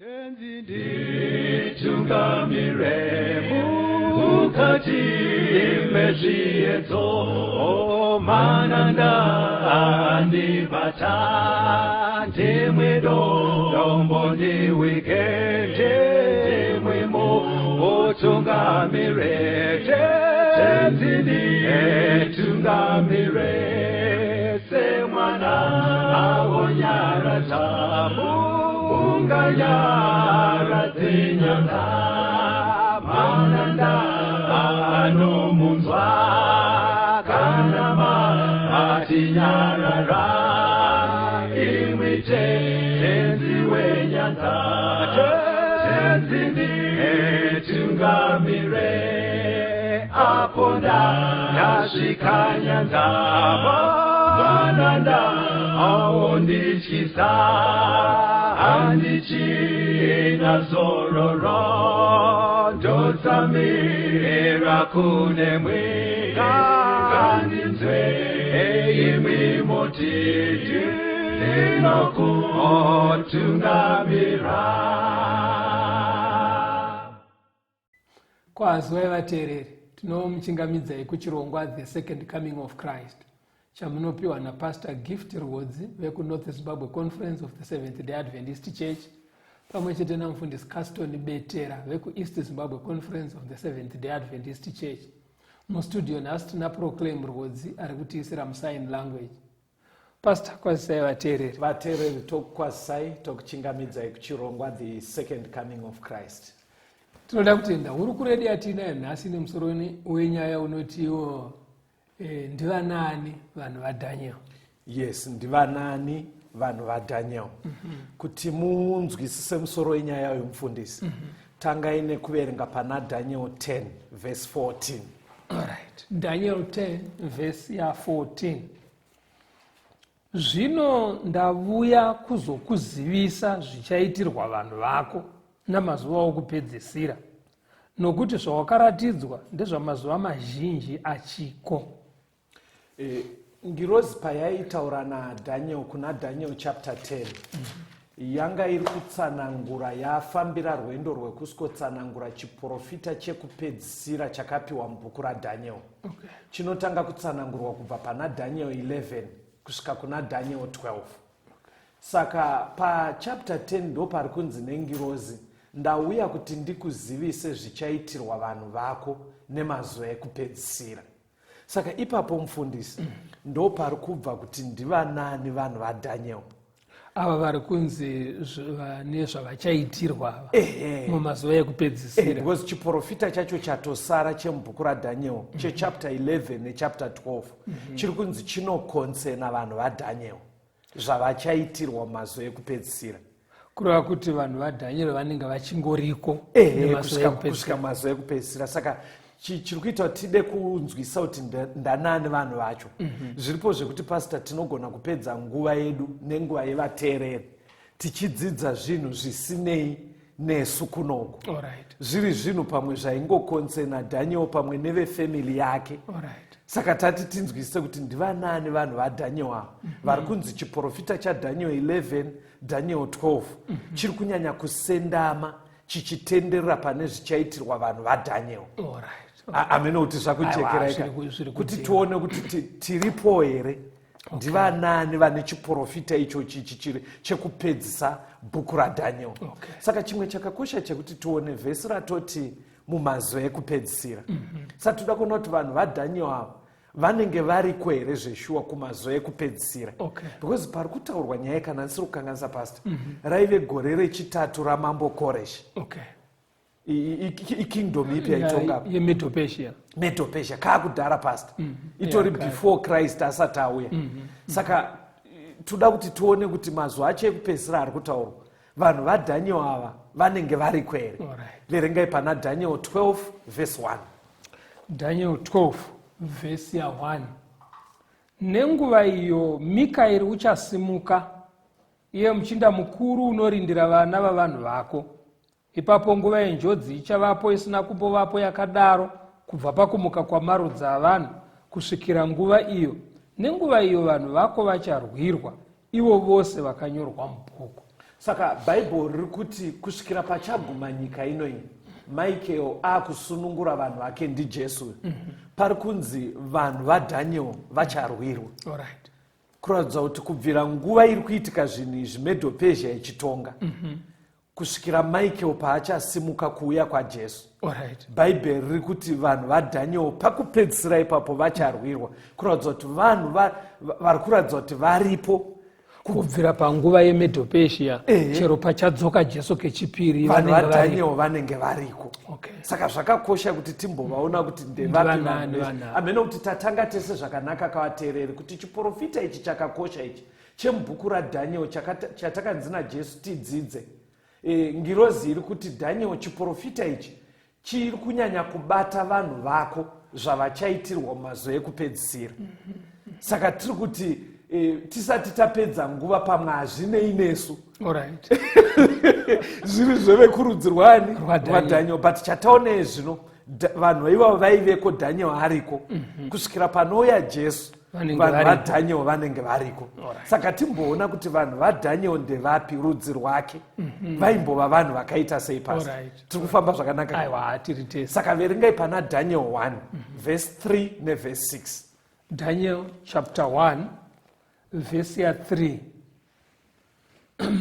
Tenzi nditungamire mukati mezviedzo, mananda andibata, ndimwe dombo ndiwike, ndimwe mutungamire. Tenzi nditungamire semwana awonyaradza unganyaradze nyanga, mananda anomunzwa kana matinyarara, imwi Tenzi wenyanza. Tenzi nditungamire apo ndasvika nyanza, mananda aondityisa, handichina zororo, ndotsamira kunemwi, ngandinzwe imwi moti ndinokutungamira. Kwaziwai vateereri, tinomuchingamidzai kuchirongwa The Second Coming of Christ chamunopiwa naPastor Gift Rwodzi vekuNorth Zimbabwe Conference of the Seventh Day Adventist Church, pamwe chete namufundisi Caston Betera vekuEast Zimbabwe Conference of the Seventh Day Adventist Church. Mustudio nhasi tina Proclaim Rwodzi ari kutiisira musign language. Pastor, kwazisai vateereri. Vateereri, tokukwazisai, tokuchingamidzai kuchirongwa The Second Coming of Christ. Tinoda kutenda hurukuro yedu yatiinayo nhasi nemusoro wenyaya unotiwo ndivanaani vanhu vaDaniel? Yes, ndivanaani vanhu vaDaniel? Kuti munzwisise musoro wenyaya yomufundisi, tangai nekuverenga pana Daniel 10 verse 14. Alright. Daniel 10 verse ya 14. Zvino ndavuya kuzokuzivisa zvichaitirwa vanhu vako namazuva okupedzisira, nokuti zvawakaratidzwa ndezvamazuva mazhinji achiko. Ngirozi payaitaura naDaniel kuna Daniel chapter 10, yanga iri kutsanangura, yafambira rwendo rwekusvotsanangura chiprofita chekupedzisira chakapiwa mubhuku raDaniel, chinotanga kutsanangurwa kubva pana Daniel 11 kusvika kuna Daniel 12. Saka pachapter 10 ndo pari kunzi nengirozi, ndauya kuti ndikuzivise zvichaitirwa vanhu vako nemazuva ekupedzisira. Saka ipapo, mufundisi, ndo pari kubva kuti ndivanani vanhu vaDaniel. Ava vari kunzi vane zvavachaitirwa ava mumazuva ekupedzisira. Because chiprofita chacho chatosara chemubhuku raDaniel chechapter 11 nechapter 12 chiri kunzi chinoconcerna vanhu vaDaniel, zvavachaitirwa mumazuva ekupedzisira. Kureva kuti vanhu vaDaniel vanenge vachingoriko nemazuva kusvika ekupedzisira. Mazuva ekupedzisira. Saka chiri kuita kuti tide kunzwisa kuti ndanani vanhu vacho, zviripo zvekuti, pastor, tinogona kupedza nguva yedu nenguva yevateereri tichidzidza zvinhu zvisinei nesu kunoku, zviri zvinhu pamwe zvaingoconcerna Daniel pamwe nevefamily yake. Saka tati tinzwisise kuti ndivanani vanhu vaDaniel ava vari kunzi chiprofita chaDaniel 11, Daniel 12 chiri kunyanya kusendama chichitenderera pane zvichaitirwa vanhu vaDaniel. Amene kuti zvakujekerai. Aiwa, zviri kuti kujeka. Tione kuti tiripo here, ndivanani vane chiprofita ichochi chichiri chekupedzisa bhuku raDaniel. Saka chimwe chakakosha chekuti tione vhesi ratoti mumazuva ekupedzisira. Saka toda kuona kuti vanhu vaDaniel ava vanenge variko here zveshuwa kumazuva ekupedzisira, because pari kutaurwa nyaya, kana ndisiri kukanganisa, pastor, raive gore rechitatu ramambo Koresh. Ikingdom ipi yaitonga? YeMedo-Persia. Medo-Persia, kaakudhara, pastor, itori before Christ asati auya. Saka toda kuti tione kuti mazuva acho ekupedzisira ari kutaurwa, vanhu vaDaniel ava vanenge variko here? Verengai pana Daniel 12 verse 1. Daniel 12 vhesi ya1: Nenguva iyo Mikaeri uchasimuka, iye muchinda mukuru unorindira vana vavanhu vako. Ipapo nguva yenjodzi ichavapo isina kumbovapo yakadaro kubva pakumuka kwamarudzi avanhu kusvikira nguva iyo. Nenguva iyo vanhu vako vacharwirwa, ivo vose vakanyorwa mubhuku. Saka Bhaibheri riri kuti kusvikira pachaguma nyika ino iyi, Michael akusunungura vanhu vake, ndiJesu. Pari kunzi vanhu vaDhaniel vacharwirwa. Kuratidza kuti kubvira nguva iri kuitika zvinhu izvi, Medo Persia ichitonga, kusvikira Michael paachasimuka kuuya kwaJesu, Bhaibheri riri kuti vanhu vaDhaniel pakupedzisira ipapo vacharwirwa. Kuratidza kuti vanhu vari kuratidza kuti varipo kubvira panguva yeMedo-Persia chero pachadzoka Jesu kechipiri. Vanhu vaDhaniel vanenge variko. Saka zvakakosha kuti timbovaona kuti ndevapi. Ndivanani vanhu ava? Hamene kuti tatanga tese zvakanaka kavateereri, kuti chiprofita ichi chakakosha ichi chemubhuku raDhaniel chatakanzi naJesu tidzidze. Ngirozi iri kuti, "Dhaniel, chiprofita ichi chiri kunyanya kubata vanhu vako, zvavachaitirwa mumazuva ekupedzisira." Saka tiri kuti tisati tapedza nguva, pamwe hazvinei nesu, zviri zvevekurudzi rwani? RwaDaniel. RwaDaniel. But chataonei zvino, vanhu ivavo vaiveko Daniel ariko kusvikira panouya Jesu. Vanenge Vanhu variko. vaDaniel vanenge variko. Saka timboona kuti vanhu vaDaniel ndevapi, rudzi rwake vaimbova vanhu vakaita sei pasi. Tiri kufamba zvakanaka? Aiwa, hatiri tese. Saka verengai pana Daniel 1 vhesi 3 nevhesi 6. Daniel chapter 1 vhesi ya3.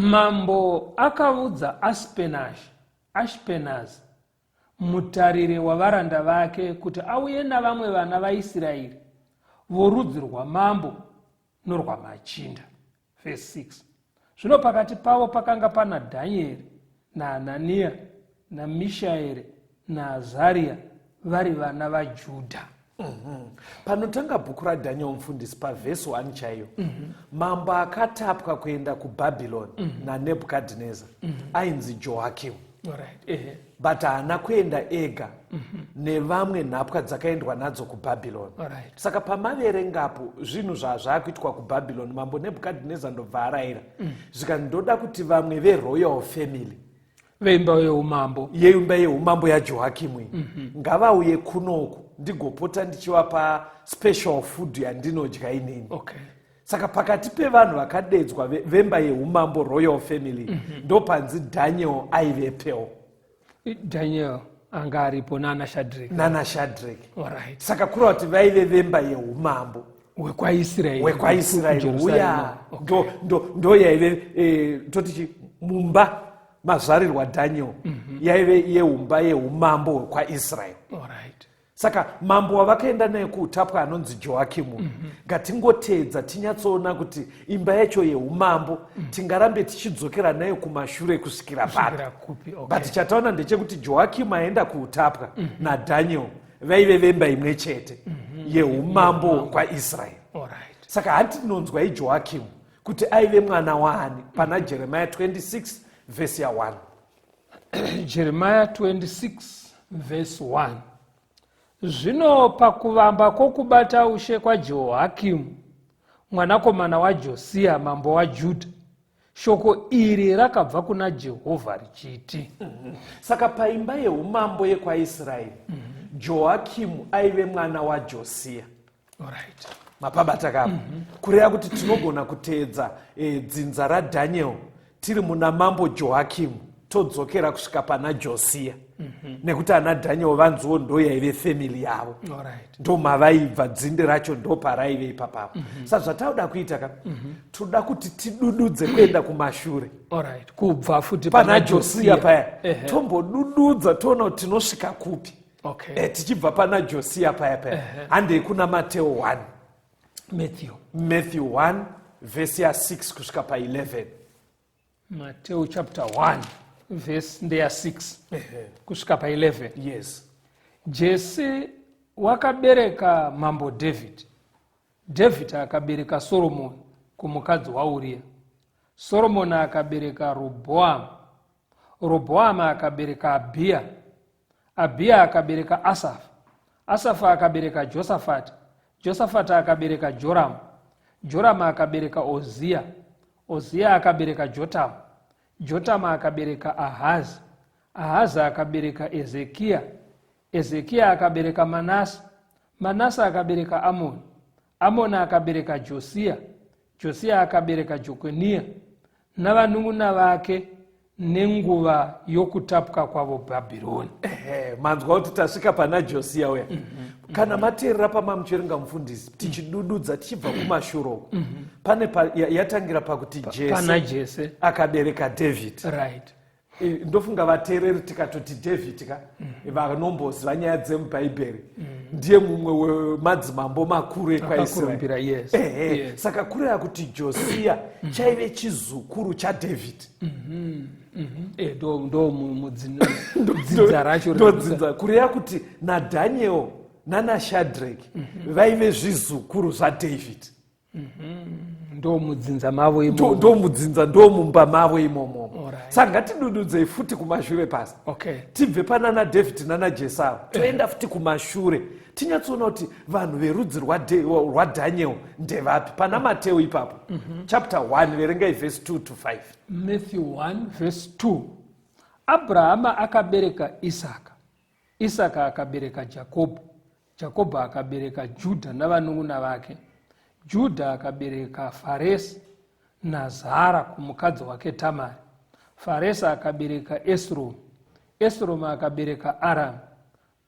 Mambo akaudza Ashpenaz, mutariri wavaranda vake, kuti auye navamwe vana vaIsraeri vorudzi rwamambo norwamachinda. Vhesi 6. Zvino pakati pavo pakanga pana Dhanieri naHananiya naMishaeri naAzaria, vari vana vaJudha. Panotanga bhuku raDaniel, mufundisi, pavhesi 1 chaiyo, mambo akatapwa kuenda kuBhabhironi naNebhukadhineza ainzi Joakimu. Alright. Ehe. But haana kuenda ega, nevamwe nhapwa dzakaendwa nadzo kuBhabhironi. Saka pamaverengapo zvinhu zvazvaakuitwa kuBhabhironi, mambo Nebhukadhineza ndobva arayira, zvikanzi, "Ndoda kuti vamwe veroyal family," veimba yeumambo, yeimba yeumambo yaJoakimu iyi, "ngavauye kunoku, ndigopota ndichivapa special food yandinodya inini." Saka pakati pevanhu vakadedzwa vemba yeumambo, royal family, ndopanzi Daniel aivepewo. Daniel anga aripo nana Shadrek. Nana Shadrek. Saka kureva kuti vaive vemba yeumambo wekwaIsraeri. WekwaIsraeri kuJerusarema. Uya ndo yaive toti mumba mazvarirwa Daniel yaive yeumba yeumambo hwekwaIsraeri. Saka mambo wavakaenda naye kuutapwa anonzi Joakimu. Ngatingoteedza tinyatsoona kuti imba yacho yeumambo tingarambe tichidzokera nayo kumashure kusvikira papi. Kusvikira kupi? But chataona ndechekuti Joakimu aenda kuutapwa naDaniel vaive vemba imwe chete yeumambo hwekwaIsraeri. Saka hatinonzwai Joakimu kuti aive mwana waani pana Jeremiah 26 vhesi ya1. Jeremiah 26 verse 1. Zvino pakuvamba kwokubata ushe kwaJehohakimu mwanakomana waJosiya, mambo waJudha, shoko iri rakabva kuna Jehovha richiti. Saka paimba yeumambo yekwaIsraeri, Joakimu aive mwana waJosiya. Mapabata kapo? Kureva kuti tinogona kuteedza dzinza raDaniel tiri muna mambo Joakimu, todzokera kusvika pana Josiya, nekuti ana Daniel vanziwo ndo yaive family yavo. Ndo mavaibva, dzinde racho ndo paraive ipapapo. Saka zvatauda kuita ka, toda kuti tidududze kuenda kumashure. Kubva futi pana Josiya paya. Tombodududza, toona kuti tinosvika kupi. Tichibva pana Josiya paya paya, handei kuna Mateo 1. Matthew. Matthew 1 vhesi ya6 kusvika pa11. Mateo chapter 1 verse ndeya6 kusvika pa11. Yes. Jese wakabereka mambo David. David akabereka Soromoni kumukadzi waUriya. Soromoni akabereka Robhoamu. Robhoamu akabereka Abhiya. Abhiya akabereka Asafa. Asafa akabereka Josafati. Josafati akabereka Joramu. Joramu akabereka Oziya. Oziya akabereka Jotamu. Jotamu akabereka Ahazi. Ahazi akabereka Ezekiya. Ezekiya akabereka Manase. Manase akabereka Amoni. Amoni akabereka Josiya. Josiya akabereka Jekoniya. Navanun'una vake nenguva yokutapwa kwavo Bhabhironi. Ehe, manzwa kuti tasvika pana Josiya uya. Kana mateerera pamamuchiverenga, mufundisi, tichidududza tichibva kumashure uko, pane yatangira pakuti pana Jese Jese akabereka David. Ndofunga vateereri, tikatoti David ka, vanomboziva nyaya dzemubhaibheri, ndiye mumwe wemadzimambo makuru ekwaIsraeri. Akakurumbira, yes. Ehe. Saka kureva kuti Josiya chaive chizukuru chaDavid. Ndo dzinza racho. Ndodzinza, kureva kuti naDaniel nanaShadrek vaive zvizukuru zvaDavid. Ndo mudzinza mavo imomo. Ndo mudzinza, ndo mumba mavo imomomo. Saka ngatidududzei futi kumashure pasi. Tibve panana David nanaJesau, toenda futi kumashure, tinyatsoona kuti vanhu verudzi rwaDaniel ndevapi. Pana Mateo ipapo, chapter 1, verengai vhesi 2 to 5. Matthew 1 verse 2: Abrahama akabereka Isaka, Isaka akabereka Jakobho, Jakobho akabereka Judha navanun'una vake, Judha akabereka Faresi naZara kumukadzi wake Tamari, Faresi akabereka Esromi, Esromi akabereka Aramu,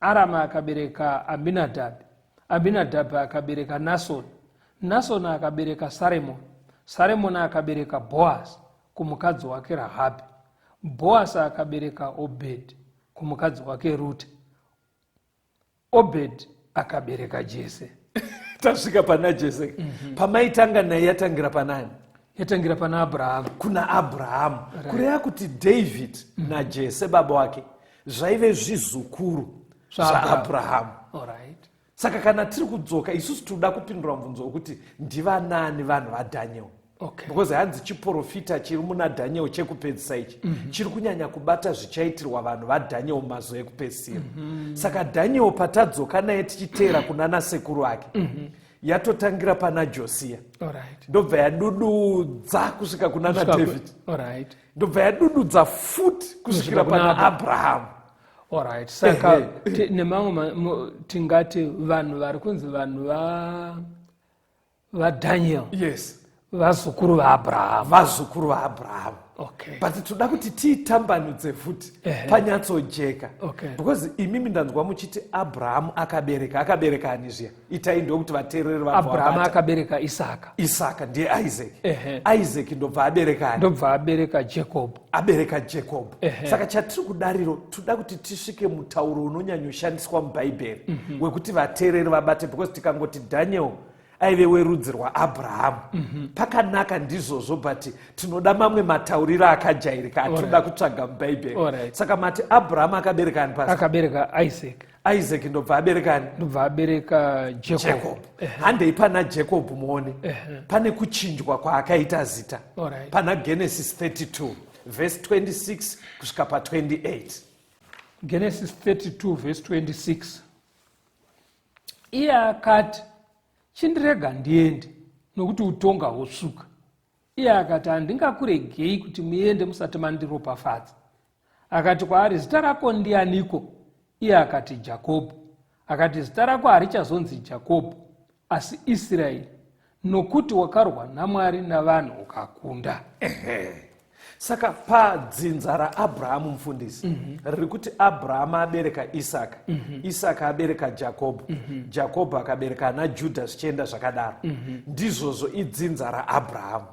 Aramu akabereka Aminadhabhi, Aminadhabhi akabereka Nasoni, Nasoni akabereka Saremoni, Saremoni akabereka Bhoasi kumukadzi wake Rahabhi, Bhoasi akabereka Obhedhi kumukadzi wake Rute, Obhedhi akabereka Jese. Tasvika pana Jese. Pamaitanga naye, yatangira panani? Yatangira pana Abrahamu. Kuna Abrahamu. Kureva kuti David naJese baba wake zvaive zvizukuru ZvaAbrahamu. zvaAbrahamu. Saka kana tiri kudzoka isusu, tinoda kupindura mubvunzo wekuti ndivanani vanhu vaDaniel, because hanzi chiprofita chiri muna Daniel chekupedzisa ichi chiri kunyanya kubata zvichaitirwa vanhu vaDaniel mumazuva ekupedzisira. Saka Daniel, patadzoka naye tichiteera kuna nasekuru ake, yatotangira pana Josiya, ndobva yadududza kusvika kuna naDavid, ndobva yadududza futi kusvikira Kusvika kuna pana Abrahamu. Alright, saka nemamwe tingati vanhu vari kunzi vanhu vaDaniel vazukuru vaAbrahamu. Vazukuru vaAbrahamu. But toda kuti tiitambanudze futi panyatsojeka, because imimi ndanzwa muchiti Abrahamu akabereka, akabereka ani zviya? Itai ndokuti vateereri vabva Abrahamu vabata. akabereka Isaka. Isaka ndiye Isaac. Isaac ndobva abereka ani? Ndobva abereka Jacob. Abereka Jacob. Saka chatiri kudariro, toda kuti tisvike mutauro unonyanyoshandiswa mubhaibheri wekuti vateereri vabate, because tikangoti Daniel aive werudzi rwaAbrahamu, pakanaka, ndizvozvo, but tinoda mamwe matauriro akajairika atinoda kutsvaga mubhaibheri. Saka mati Abrahamu akabereka ani pasi? Akabereka Isaac. Isaac ndobva abereka ani? Ndobva abereka Jacob. Jacob. Handei pana Jacob muone pane kuchinjwa kwaakaita zita. Pana Genesis 32 verse 26 kusvika pa28. Genesis 32 verse 26: Iye akati, "Chindirega ndiende, nokuti utonga hwosvuka." Iye akati, "Handingakuregei kuti muende musati mandiropafadza." Akati kwaari, "Zita rako ndianiko?" Iye akati, "Jakobho." Akati, "Zita rako harichazonzi Jakobho, asi Israeri, nokuti wakarwa naMwari navanhu ukakunda." Saka padzinza raAbrahamu, mufundisi, riri kuti Abrahamu abereka Isaka, Isaka abereka Jakobho, Jakobho akabereka ana Judha, zvichienda zvakadaro. Ndizvozvo, idzinza raAbrahamu.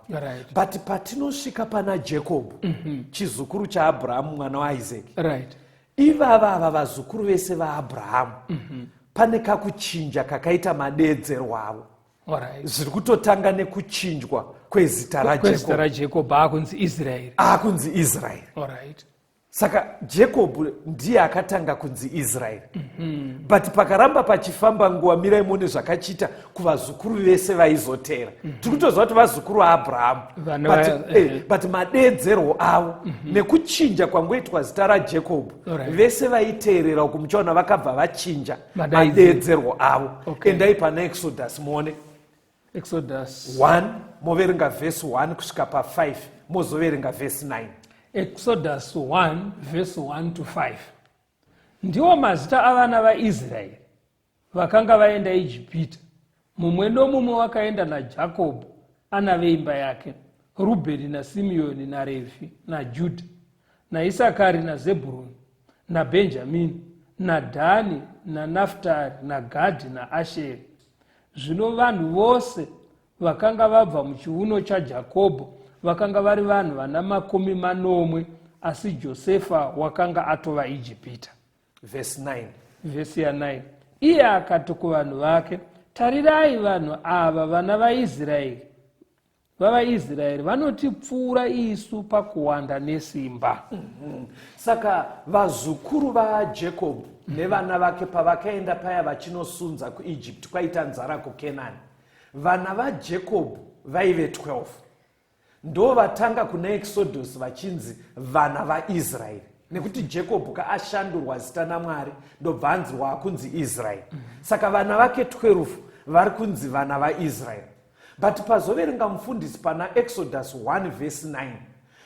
But patinosvika pana Jakobho, chizukuru chaAbrahamu, mwana waIsaac, ivava ava vazukuru vese vaAbrahamu, pane kakuchinja kakaita madeedzerwo avo. Zviri kutotanga nekuchinjwa kwezita Kwezita raJacob. raJacob, aakunzi Israeri. Aakunzi Israeri. Saka Jacob ndiye akatanga kunzi Israeri, but pakaramba pachifamba nguva, mirai muone zvakachiita kuvazukuru vese vaizotera. Tiri kutoziva kuti vazukuru vaAbrahamu, Vana but, but madeedzerwo avo nekuchinja kwangoitwa zita raJacob, vese vaiteerera uku, muchaona vakabva vachinja Madaidziro. madeedzerwo avo. Endai pana Exodus muone. Exodus. 1, moverenga vhesi 1 kusvika pa5, mozoverenga vhesi 9. Exodus 1 verse 1 to 5: Ndiwo mazita avana vaIsraeri vakanga vaenda Ijipita, mumwe nomumwe wakaenda naJakobho ana veimba yake. Rubheni naSimiyoni naRevhi naJudha naIsakari naZebhuruni naBhenjamini naDhani naNaftari naGadhi naAsheri. Zvino vanhu vose vakanga vabva muchiuno chaJakobho vakanga vari vanhu vana 70, asi Josefa wakanga atova Ijipita. Vhesi 9. Vhesi ya9, iye akati kuvanhu vake, "Tarirai, vanhu ava vana vaIsraeri, vavaIsraeri vanotipfuura isu pakuwanda nesimba." Saka vazukuru vaJacob nevana vake pavakaenda paya vachinosunza kuEgypt, kwaita nzara kuKenani, vana vaJacob vaive 12, ndo vatanga kuna Exodus vachinzi vana vaIsraeri, nekuti Jacob kaashandurwa zita naMwari, ndobva anzi waakunzi Israeri. Saka vana vake 12 vari kunzi vana vaIsraeri. But pazoverenga mufundisi pana Exodus 1 vhesi 9,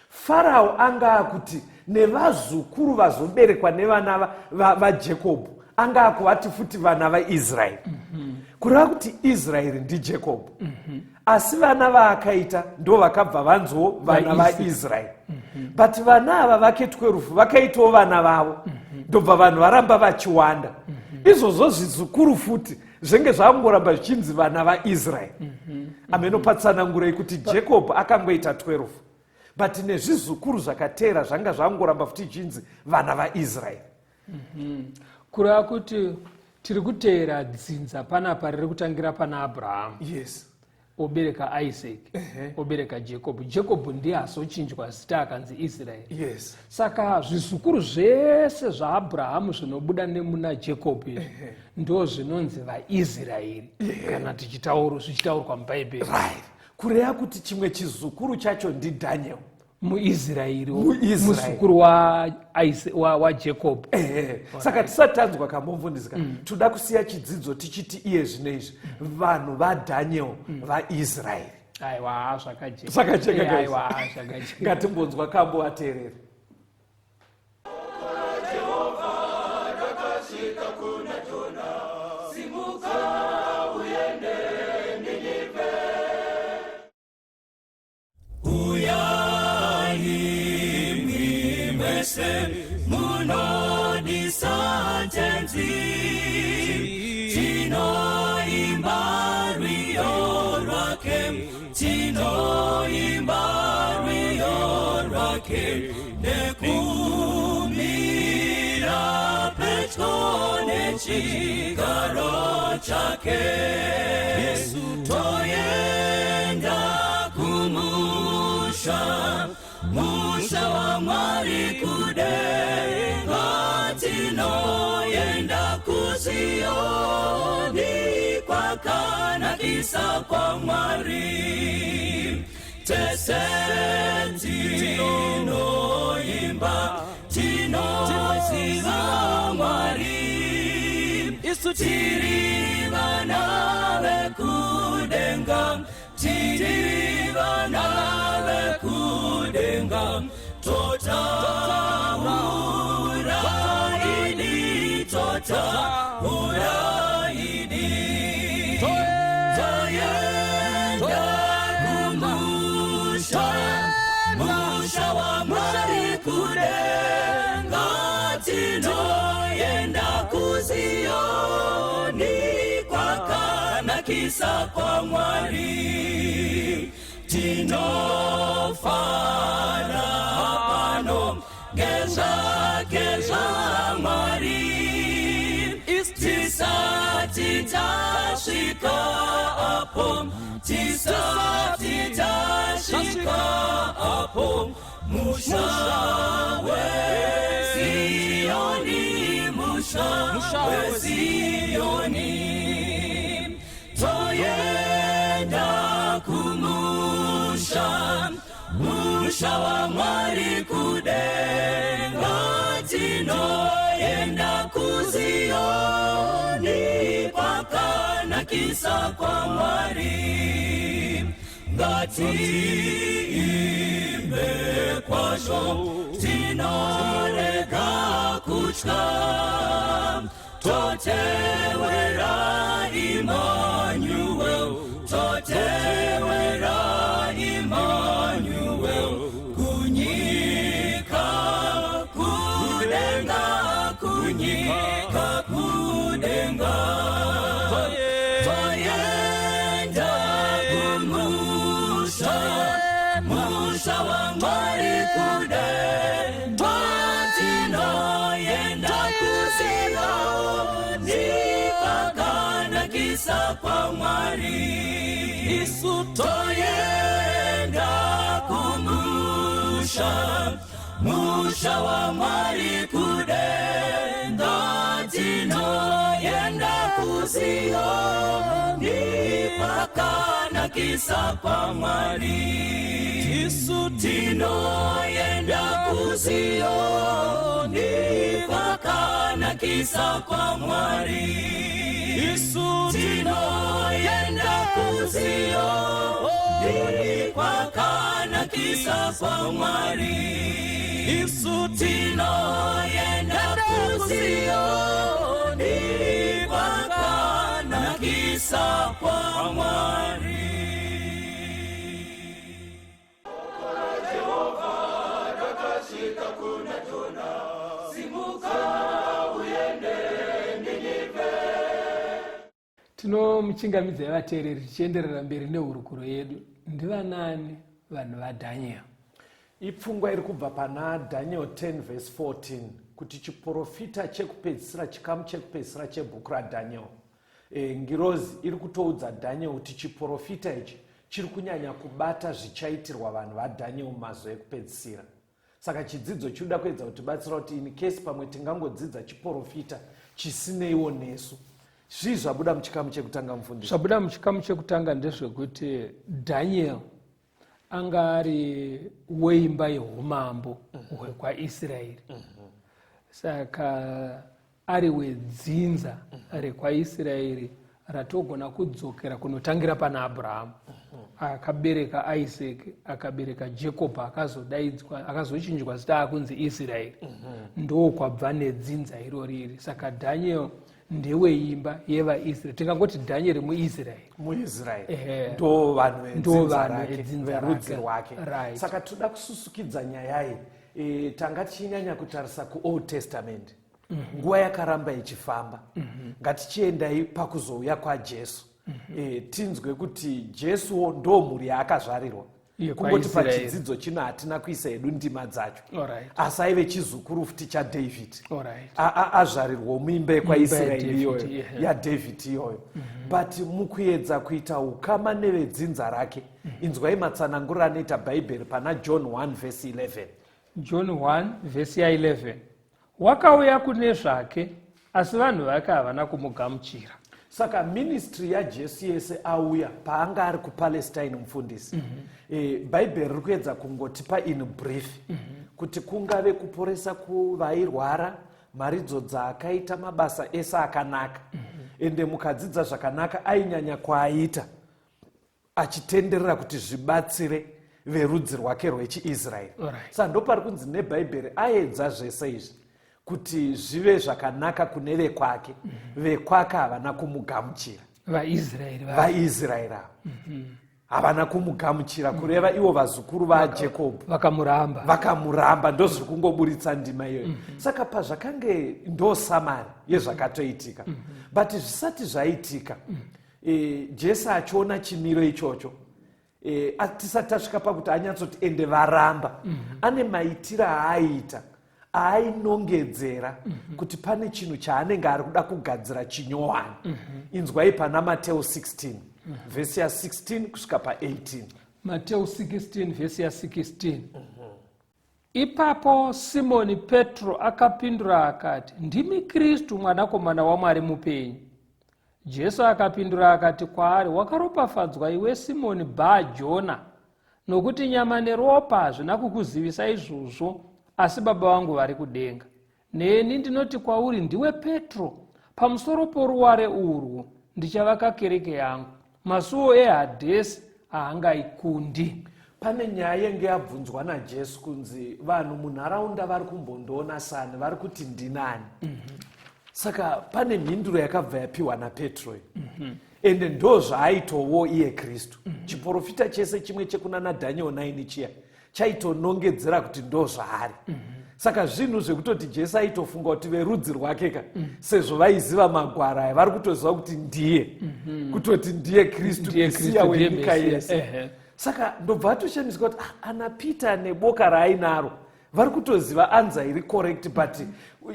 Farao anga akuti nevazukuru vazoberekwa nevana vaJakobho anga akuvati futi vana vaIsraeri. Kureva kuti Israeri ndiJakobho, asi vana vaakaita ndo vakabva vanziwo vana vaIsraeri. But vana ava vake 12 vakaitawo vana vavo, ndobva vanhu varamba vachiwanda. Izvozvo zvizukuru futi zvenge zvangoramba zvichinzi vana vaIsraeri. Amenopatsanangurei kuti Jacob akangoita 12, but nezvizukuru zvakateera zvanga zvangoramba futi zvichinzi vana vaIsraeri. Kureva kuti tiri kuteera dzinza panapa riri kutangira pana Abrahamu, obereka Isaac, obereka Jacob. Jacob ndiye azochinjwa zita akanzi Israeri. Saka zvizukuru zvese zvaAbrahamu zvinobuda nemuna Jacob izvi ndo zvinonzi vaIsraeri kana zvichitaurwa muBhaibheri. Right, kureva kuti chimwe chizukuru chacho ndiDaniel. MuIsraeri. MuIsraeri. Muzukuru waJacob. Ehe. Saka tisati tanzwa kamomfundisi ka, toda kusiya chidzidzo tichiti iye zvino izvi vanhu vaDaniel vaIsraeri. Aiwa, zvakajeka. Zvakajeka, guys. Aiwa, zvakajeka. Ngatimbonzwa kambo vateereri. Uyai mese munodisa Tenzi, tinoimba rwiyo rwake, tinoimba rwiyo rwake, nekumira pedyo nechigaro chake. Toenda kumusha, musha waMwari kudenga, tinoenda kuZiyoni kwakanakisa kwaMwari. Tese tinoimba, tinoziva Mwari, isu tiri vana vekudenga, tiri vana vekudenga, totaura idi, totaura idi, toenda kumusha, musha waMwari kudenga, tinoenda kuZiyoni kwakanakisa kwaMwari. Tinofara pano ngezvake zvaMwari, tisati tasvika apo, tisati tasvika apo, musha weZiyoni, musha weZiyoni. Toenda kumusha, musha waMwari kudenga, tinoenda kuZiyoni kwakanakisa kwaMwari. Ngatiimbe kwazvo, tinorega kutya, totewera Emmanuel, totewera Emmanuel. Kunyika kudenga. Toyenda kumusha, musha waMwari kudenga. Tinoyenda kuZioni, kwakanakisa kwaMwari. Isu toyenda kumusha, musha waMwari kudenga. Tinoyenda kuZioni, kwakanakisa kwaMwari. Isu tinoyenda kuZioni, kwakanakisa kwaMwari. Isu tinoyenda kuZioni, kwakanakisa kwaMwari. Isu tinoyenda kuZioni, kwakanakisa kwaMwari. Tinomuchingamidzai vateereri, tichienderera mberi nehurukuro yedu. Ndivanani vanhu vaDhaniel? Ipfungwa iri kubva pana Daniel 10 vhesi 14, kuti chiprofita chekupedzisira, chikamu chekupedzisira chebhuku raDaniel, ngirozi iri kutoudza Daniel kuti chiprofita ichi chiri kunyanya kubata zvichaitirwa vanhu vaDaniel mumazuva ekupedzisira. Saka chidzidzo chinoda kuedza kutibatsira kuti in case pamwe tingangodzidza chiprofita chisineiwo nesu. Zvii zvabuda muchikamu chekutanga, mufundisi? Zvabuda muchikamu chekutanga ndezvekuti Daniel anga ari weimba yeumambo hwekwaIsraeri. Saka ari wedzinza rekwaIsraeri ratogona kudzokera kunotangira pana Abrahamu, akabereka Isaac, akabereka Jacob, akazodaidzwa, akazochinjwa zita akunzi Israeri. Ndokwabva nedzinza irori iri. Saka Daniel ndeweimba yevaIsraeri, tingangoti Daniel muIsraeri. MuIsraeri. Ehe. Ndo vanhu Ndo vedzinza vanhu rake, vedzinza verudzi rake. rwake. Saka toda kususukidza nyaya iyi. Tanga tichinyanya kutarisa kuOld Testament. Nguva yakaramba ichifamba. Ngatichiendai pakuzouya kwaJesu. Tinzwe kuti Jesuwo ndo mhuri yaakazvarirwa. Kungoti YekwaIsraeri. pachidzidzo chino hatina kuisa hedu ndima dzacho. Asi aive chizukuru futi chaDavid. Azvarirwa muimba yekwaIsraeri David, iyoyo, yaDavid iyoyo. But mukuedza kuita ukama nevedzinza rake, inzwai matsananguriro anoita Bhaibheri pana John 1 vhesi 11. John 1 vhesi ya11: "Wakauya kune zvake, asi vanhu vake havana kumugamuchira." Saka ministry yaJesu yese auya paanga ari kuPalestine, mufundisi, Bhaibheri riri kuedza kungotipa in brief kuti kungave kuporesa kuvairwara, mharidzo dzaakaita, mabasa ese akanaka. Ende mukadzidza zvakanaka, ainyanya kwaaita achitenderera kuti zvibatsire verudzi rwake rwechiIsraeri. Saka ndopari kunzi neBhaibheri aedza zvese izvi kuti zvive zvakanaka kune vekwake. Vekwake havana kumugamuchira. VaIsraeri. VaIsraeri ava havana kumugamuchira, kureva ivo vazukuru vaJakobho. Vakamuramba. Vakamuramba, ndozviri kungoburitsa ndima iyoyo. Saka pazvakange, ndo summary yezvakatoitika. But zvisati zvaitika, Jesu achiona chimiro ichocho, tisati tasvika pakuti anyatsoti ende varamba, ane maitiro aaita aainongedzera kuti pane chinhu chaanenge ari kuda kugadzira chinyowani. Inzwai pana Mateo 16 vhesi ya16 kusvika pa18. Mateo 16 vhesi ya16: "Ipapo Simoni Petro akapindura akati, 'Ndimi Kristu, Mwanakomana waMwari mupenyu.' Jesu akapindura akati kwaari, 'Wakaropafadzwa iwe, Simoni Bha Jona, nokuti nyama neropa hazvina kukuzivisa izvozvo, asi Baba vangu vari kudenga. Neni ndinoti kwauri, ndiwe Petro, pamusoro poruware urwu ndichavaka kereke yangu, masuo eHadhesi haangaikundi.'" Pane nyaya yenge yabvunzwa naJesu kunzi vanhu munharaunda vari kumbondoona sani, vari kuti ndinani? Saka pane mhinduro yakabva yapiwa naPetro iyi. Ende ndo zvaaitowo iye Kristu. Chiprofita chese chimwe chekuna naDaniel 9 chiya chaitonongedzera kuti ndo zvaari. Saka zvinhu zvekutoti Jesu aitofunga kuti verudzi rwake ka, sezvo vaiziva magwaro aya, vari kutoziva kuti ndiye, kutoti ndiye Kristu, Ndiye Mesiya Kristu, ndiye wenyika Mesiya. yese. Saka ndobva atoshamiswa kuti, "Ah, ana Peter neboka raainaro vari kutoziva answer iri correct, but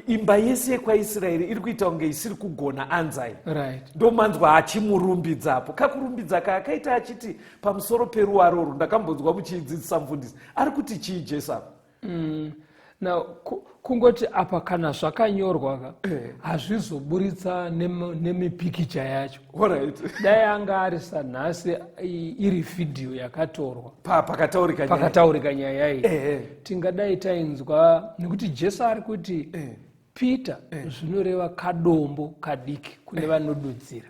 imba yese yekwaIsraeri iri kuita kunge isiri kugona answer iyi." Ndomanzwa achimurumbidzapo, kakurumbidza kaakaita achiti pamusoro peruwaro urwu. Ndakambonzwa muchiidzidzisa, mufundisi. Ari kuti chii Jesu apa? Now kungoti apa kana zvakanyorwa ka, hazvizoburitsa nemipikicha yacho. Dai anga ari sanhasi, iri vhidhiyo yakatorwa Pakataurika nyaya. Pakataurika nyaya iyi, tingadai tainzwa, nekuti Jesu ari kuti Peter zvinoreva kadombo kadiki kune vanodudzira.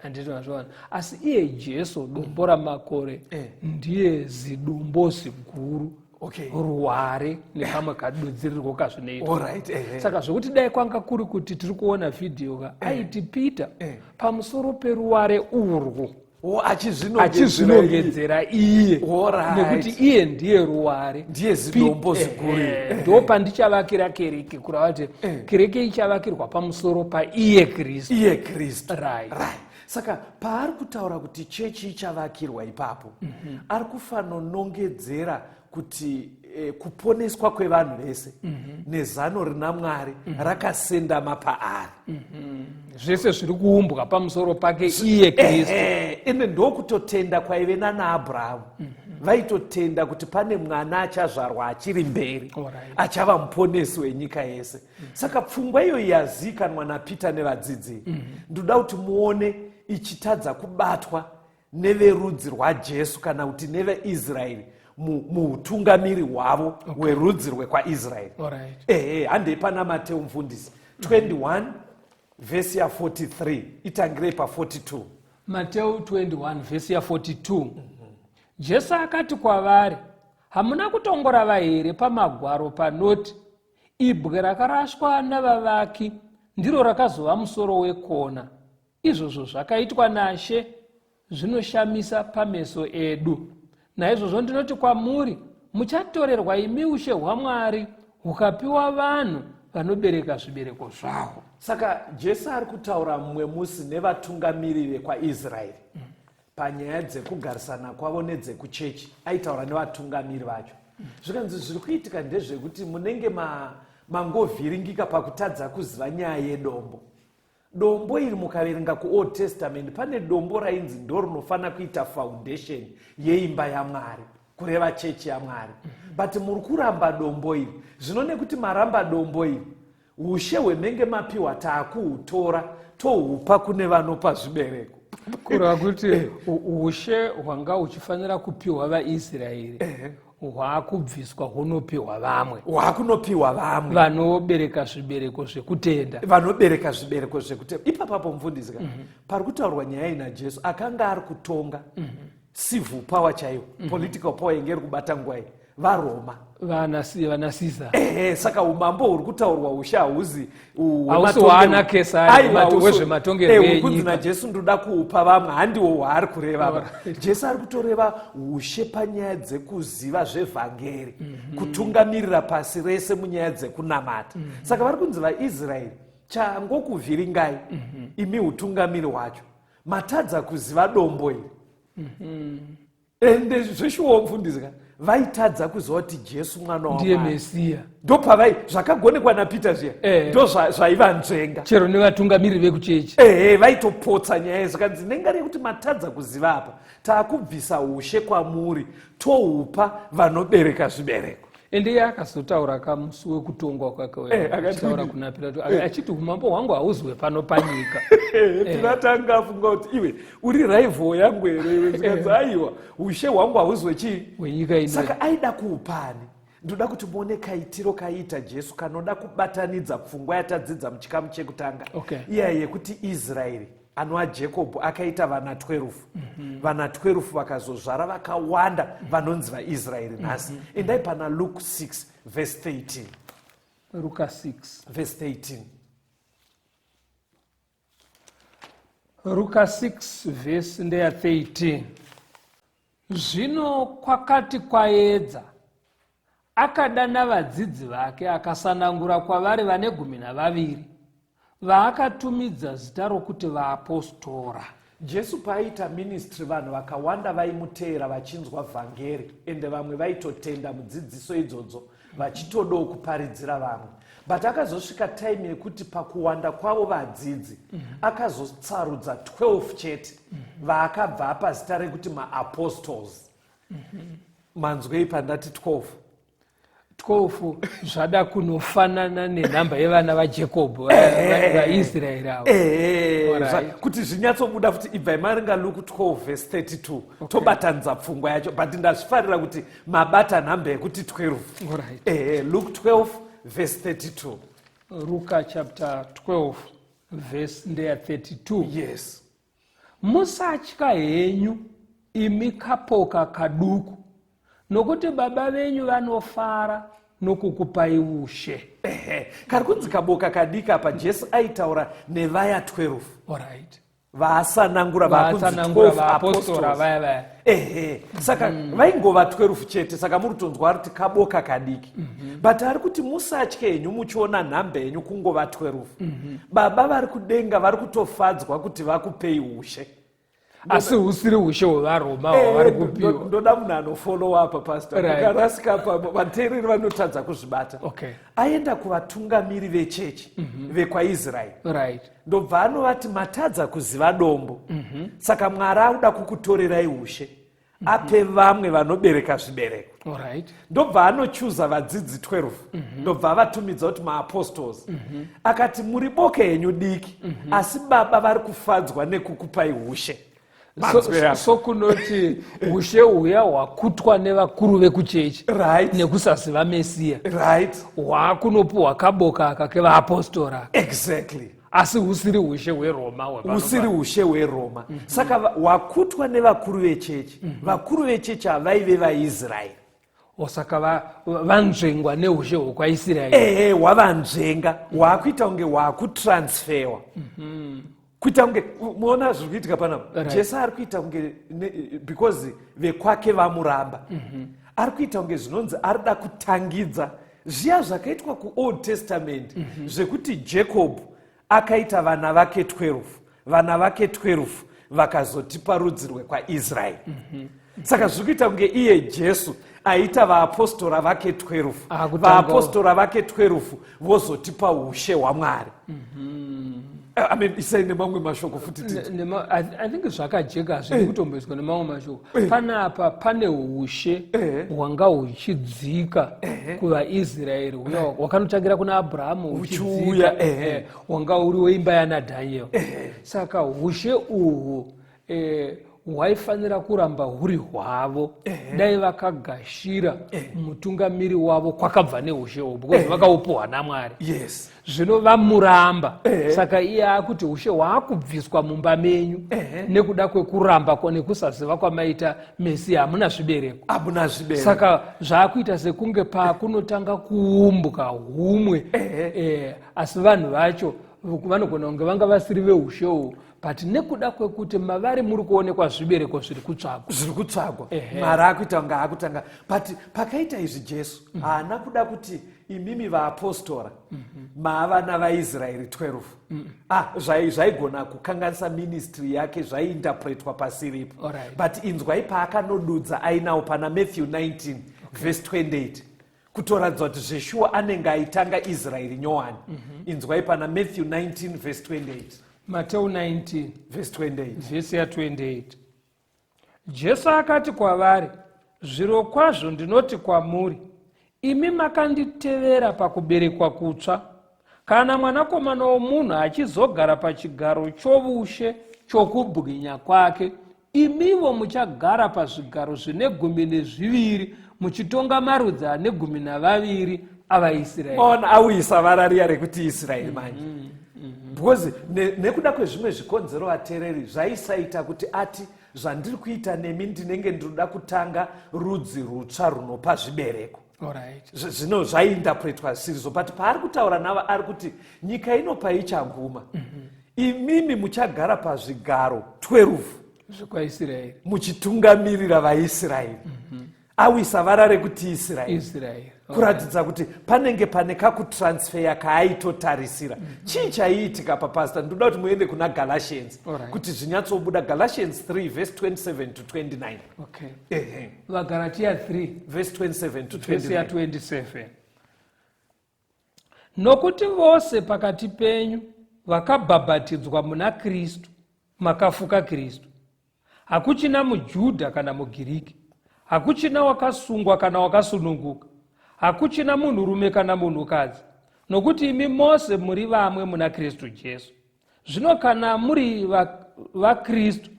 Handiti mazviona? Asi iye Jesu, dombo ramakore, ndiye zidombo ziguru, ruware, nekamwe kadudzirirwo kazvinoitwa. Alright, ehe. Saka zvokuti dai kwanga kuri kuti tiri kuona vhidhiyo ka, aiti, "Peter, pamusoro peruware urwu," O, achizvinongedzera. Achizvinongedzera iye, nekuti iye ndiye ruware. Ndiye zidombo ziguru. Ndo pandichavakira kereke, kureva kuti kereke ichavakirwa pamusoro paiye Kristu. Iye Kristu. Right. Right. Saka paari kutaura kuti chechi ichavakirwa ipapo, ari kufanonongedzera kuti kuponeswa kwevanhu vese nezano rina Mwari rakasendama paari. Zvese zviri kuumbwa pamusoro pake iye Kristu. Ehe, ende ndokutotenda kwaive nanaAbrahamu. Vaitotenda kuti pane mwana achazvarwa achiri mberi, achava muponesi wenyika yese. Saka pfungwa iyoyi yazivikanwa naPeter nevadzidzi, ndoda kuti muone ichitadza kubatwa neverudzi rwaJesu, kana kuti neveIsraeri muutungamiri hwavo hwerudzi rwekwaIsraeri. Ehe, handei pana Mateu, mufundisi, 21 vhesi ya43, itangirei pa42. Mateu 21 vhesi ya42. Jesu akati kwavari, "Hamuna kutongorava here pamagwaro panoti, 'Ibwe rakarashwa navavaki ndiro rakazova musoro wekona. Izvozvo zvakaitwa naShe, zvinoshamisa pameso edu'? Naizvozvo ndinoti kwamuri, muchatorerwa imi ushe hwaMwari, hukapiwa vanhu vanobereka zvibereko zvahwo." Saka Jesu ari kutaura mumwe musi nevatungamiri vekwaIsraeri panyaya dzekugarisana kwavo nedzekuchechi. Aitaura nevatungamiri vacho, zvikanzi zviri kuitika ndezvekuti munenge mangovhiringika pakutadza kuziva nyaya yedombo. Dombo iri, mukaverenga kuOld Testament, pane dombo rainzi ndo rinofanira kuita foundation yeimba yaMwari, kureva chechi yaMwari, but muri kuramba dombo iri. Zvino nekuti maramba dombo iri, ushe hwemenge mapiwa taakuhutora, tohupa kune vanopa zvibereko. Kureva kuti ushe hwanga huchifanira kupiwa vaIsraeri hwaakubviswa, hunopiwa vamwe. Hwaakunopiwa vamwe. Vanobereka zvibereko zvekutenda. Vanobereka zvibereko zvekutenda. Ipapapo, mufundisi ka, pari kutaurwa nyaya ina Jesu akanga ari kutonga civil power chaiyo, political power inge iri kubata nguva iyi vaRoma. Vana Caesar. Ehe, saka umambo huri kutaurwa, ushe hauzi Hausi hwaana Kesari, hwezvematongerwo hwekunzi enyika. naJesu ndoda kuupa vamwe, handiwo hwaari kureva va. Jesu ari kutoreva ushe panyaya dzekuziva zvevhangeri, kutungamirira pasi rese munyaya dzekunamata. Saka vari kunzi vaIsraeri, changokuvhiringai imi utungamiri hwacho, matadza kuziva dombo iri. Ende zveshuwa, mufundisi ka, vaitadza kuziva kuti Jesu mwana Ndiye waMwari. Mesiya. Ndopavai zvakagonekwa naPeter zviya, ndo zvaivanzvenga. Chero nevatungamiri vekuchechi. Ehe, vaitopotsa nyaya. Zvikanzi nenga rekuti matadza kuziva apa, taakubvisa ushe kwamuri, tohupa vanobereka zvibereko. Ende iye akazotaura kamusi wekutongwa kwake, achitaura kuna Pirato, achiti, "Umambo hwangu hauzi hwepano panyika." Pilato anga afunga kuti, "Iwe uri rival yangu here iwe?" Zvikanzi, "Aiwa, ushe hwangu hauzi wechii?" Hwenyika ino. Saka aida kuupani? Ndoda kuti muone kaitiro kaiita Jesu kanoda kubatanidza pfungwa yatadzidza muchikamu chekutanga, iya yekuti Israeri anova Jakobho akaita vana 12. Vana 12 vakazozvara vakawanda vanonzi vaIsraeri nhasi. Endai pana Luke 6 verse 13. Ruka 6. Verse 13. Ruka 6 vhesi ndeya 13. Zvino kwakati kwaedza, Akadana vadzidzi vake akasanangura kwavari vane 12 vaakatumidza zita rokuti vaapostora. Jesu paaiita ministry vanhu vakawanda vaimuteera vachinzwa vhangeri ende vamwe vaitotenda mudzidziso idzodzo vachitodawo kuparidzira vamwe, but akazosvika time yekuti pakuwanda kwavo vadzidzi akazotsarudza 12 chete vaakabva apa zita rekuti maapostles. Manzwei pandati 12? 12 zvada kunofanana nenhamba yevana vaJakobho, vaIsraeri avo. Kuti zvinyatsobuda futi, ibvai maringa Luke 12 verse 32. Tobatanidza pfungwa yacho, but ndazvifarira kuti mabata nhamba yekuti 12. Luke 12 verse 32. Ruka chapter 12 verse ndeya 32. Yes. Musatya henyu, imi kapoka kaduku, nokuti Baba venyu vanofara nokukupai ushe. Ehe, kari kunzi kaboka kadiki apa, Jesu aitaura nevaya 12 vaasanangura, vakunzi Vaatsanangura 12 vaapostora apostles. Vaya vaya. Ehe, saka vaingova 12 chete, saka muri kutonzwa ari kuti kaboka kadiki, but ari kuti musatye henyu muchiona nhamba yenyu kungova 12. Baba vari kudenga vari kutofadzwa kuti vakupei ushe. Asi husiri ushe hwevaRoma hwavari kupiwa. Ndoda munhu anofollow apa, pastor. Mukarasika pa vateereri vanotadza kuzvibata. Aenda kuvatungamiri vechechi vekwaIsraeri, ndobva anovati, "Matadza kuziva dombo, saka Mwari auda kukutorerai ushe ape vamwe vanobereka zvibereko." Ndobva anochuza vadzidzi 12, ndobva avatumidza kuti maapostles. Akati, "Muri boka henyu diki, asi Baba vari kufadzwa nekukupai ushe." Manzwe apa. So kunoti ushe huya hwakutwa nevakuru vekuchechi nekusaziva Mesiya hwaakunopuhwa kaboka aka kevaapostora aka. Asi husiri ushe hweRoma hwepano. Usiri ushe hweRoma. Saka hwakutwa nevakuru vechechi. Vakuru vechechi havaive vaIsraeri. O, saka vanzvengwa neushe hwekwaIsraeri. Ehe, hwavanzvenga, hwaakuita kunge hwaakutransferwa, kuita kunge muona zviri kuitika panapa. Jesu ari kuita kunge because vekwake vamuramba, ari kuita kunge zvinonzi arida kutangidza zviya zvakaitwa kuOld Testament zvekuti Jacob akaita vana vake 12, vana vake 12 vakazotipa rudzi rwekwaIsraeri. Saka zviri kuita kunge iye Jesu aita vaapostora vake 12, vaapostora vake 12 vozotipa ushe hwaMwari. I mean, isai nemamwe mashoko futi. I think zvakajeka, hazvidi kutomboiswa nemamwe mashoko. Panapa pane ushe hwanga huchidzika kuvaIsraeri, huya hwakanotangira kuna Abrahamu Huchiuya, huchidzika, hwanga uri weimba yanaDhaniel. Saka ushe uhu hwaifanira kuramba huri hwavo dai vakagashira mutungamiri wavo kwakabva neushe uhu, because vakaupuhwa naMwari. Zvino vamuramba, saka iye akuti ushe hwaakubviswa mumba menyu nekuda kwekuramba nekusaziva kwamaita Mesiya, hamuna zvibereko. Hamuna zvibereko. Saka zvaakuita sekunge paakunotanga kuumbwa humwe, asi vanhu vacho vanogona kunge vanga vasiri veushe uhu, but nekuda kwekuti mavari muri kuonekwa zvibereko zviri kutsvagwa. Zviri kutsvagwa. Mwari akuita kunge akutanga, but pakaita izvi Jesu haana kuda kuti imimi vaapostora maavana vaIsraeri 12. Ah, zvaigona kukanganisa ministry yake, zvaiinterpretwa pasiripo. But inzwai paakanodudza ainawo pana Matthew 19 verse 28, kutoratidza kuti zveshuwa anenge aitanga Israeri nyowani. Inzwai pana Matthew 19 verse 28. Mateu 19 verse 28. Vhesi ya28. Jesu akati kwavari, "Zviro kwazvo ndinoti kwamuri, imi makanditevera pakuberekwa kutsva, kana Mwanakomana womunhu achizogara pachigaro chovushe chokubwinya kwake, imivo muchagara pazvigaro zvine 12 muchitonga marudzi ane 12 avaIsraeri." Maona auyisa vara riya rekuti Israeri manje, because nekuda kwezvimwe zvikonzero, vateereri, zvaisaita kuti ati zvandiri kuita nemi ndinenge ndinoda kutanga rudzi rutsva runopa zvibereko. Zvino zvaiinterpretwa zvisirizo, but paari kutaura navo ari kuti nyika ino paichaguma, imimi muchagara pazvigaro 12 zvekwaIsraeri muchitungamirira vaIsraeri. Awisa vara rekuti Israeri. Israeri. Kuratidza kuti panenge pane kakutransfeya kaaitotarisira. Chii chaiitika papasta? Ndinoda kuti muende kuna Galatians kuti zvinyatsobuda. Galatians 3 verse 27 to 29. Okay. VaGalatia 3 verse 27 to vhesi 29. Ya27. Nokuti vose pakati penyu vakabhabhatidzwa muna Kristu makafuka Kristu. Hakuchina muJudha kana muGiriki, hakuchina wakasungwa kana wakasununguka, hakuchina munhurume kana munhukadzi, nokuti imi mose muri vamwe muna Kristu Jesu. Zvino kana muri vaKristu,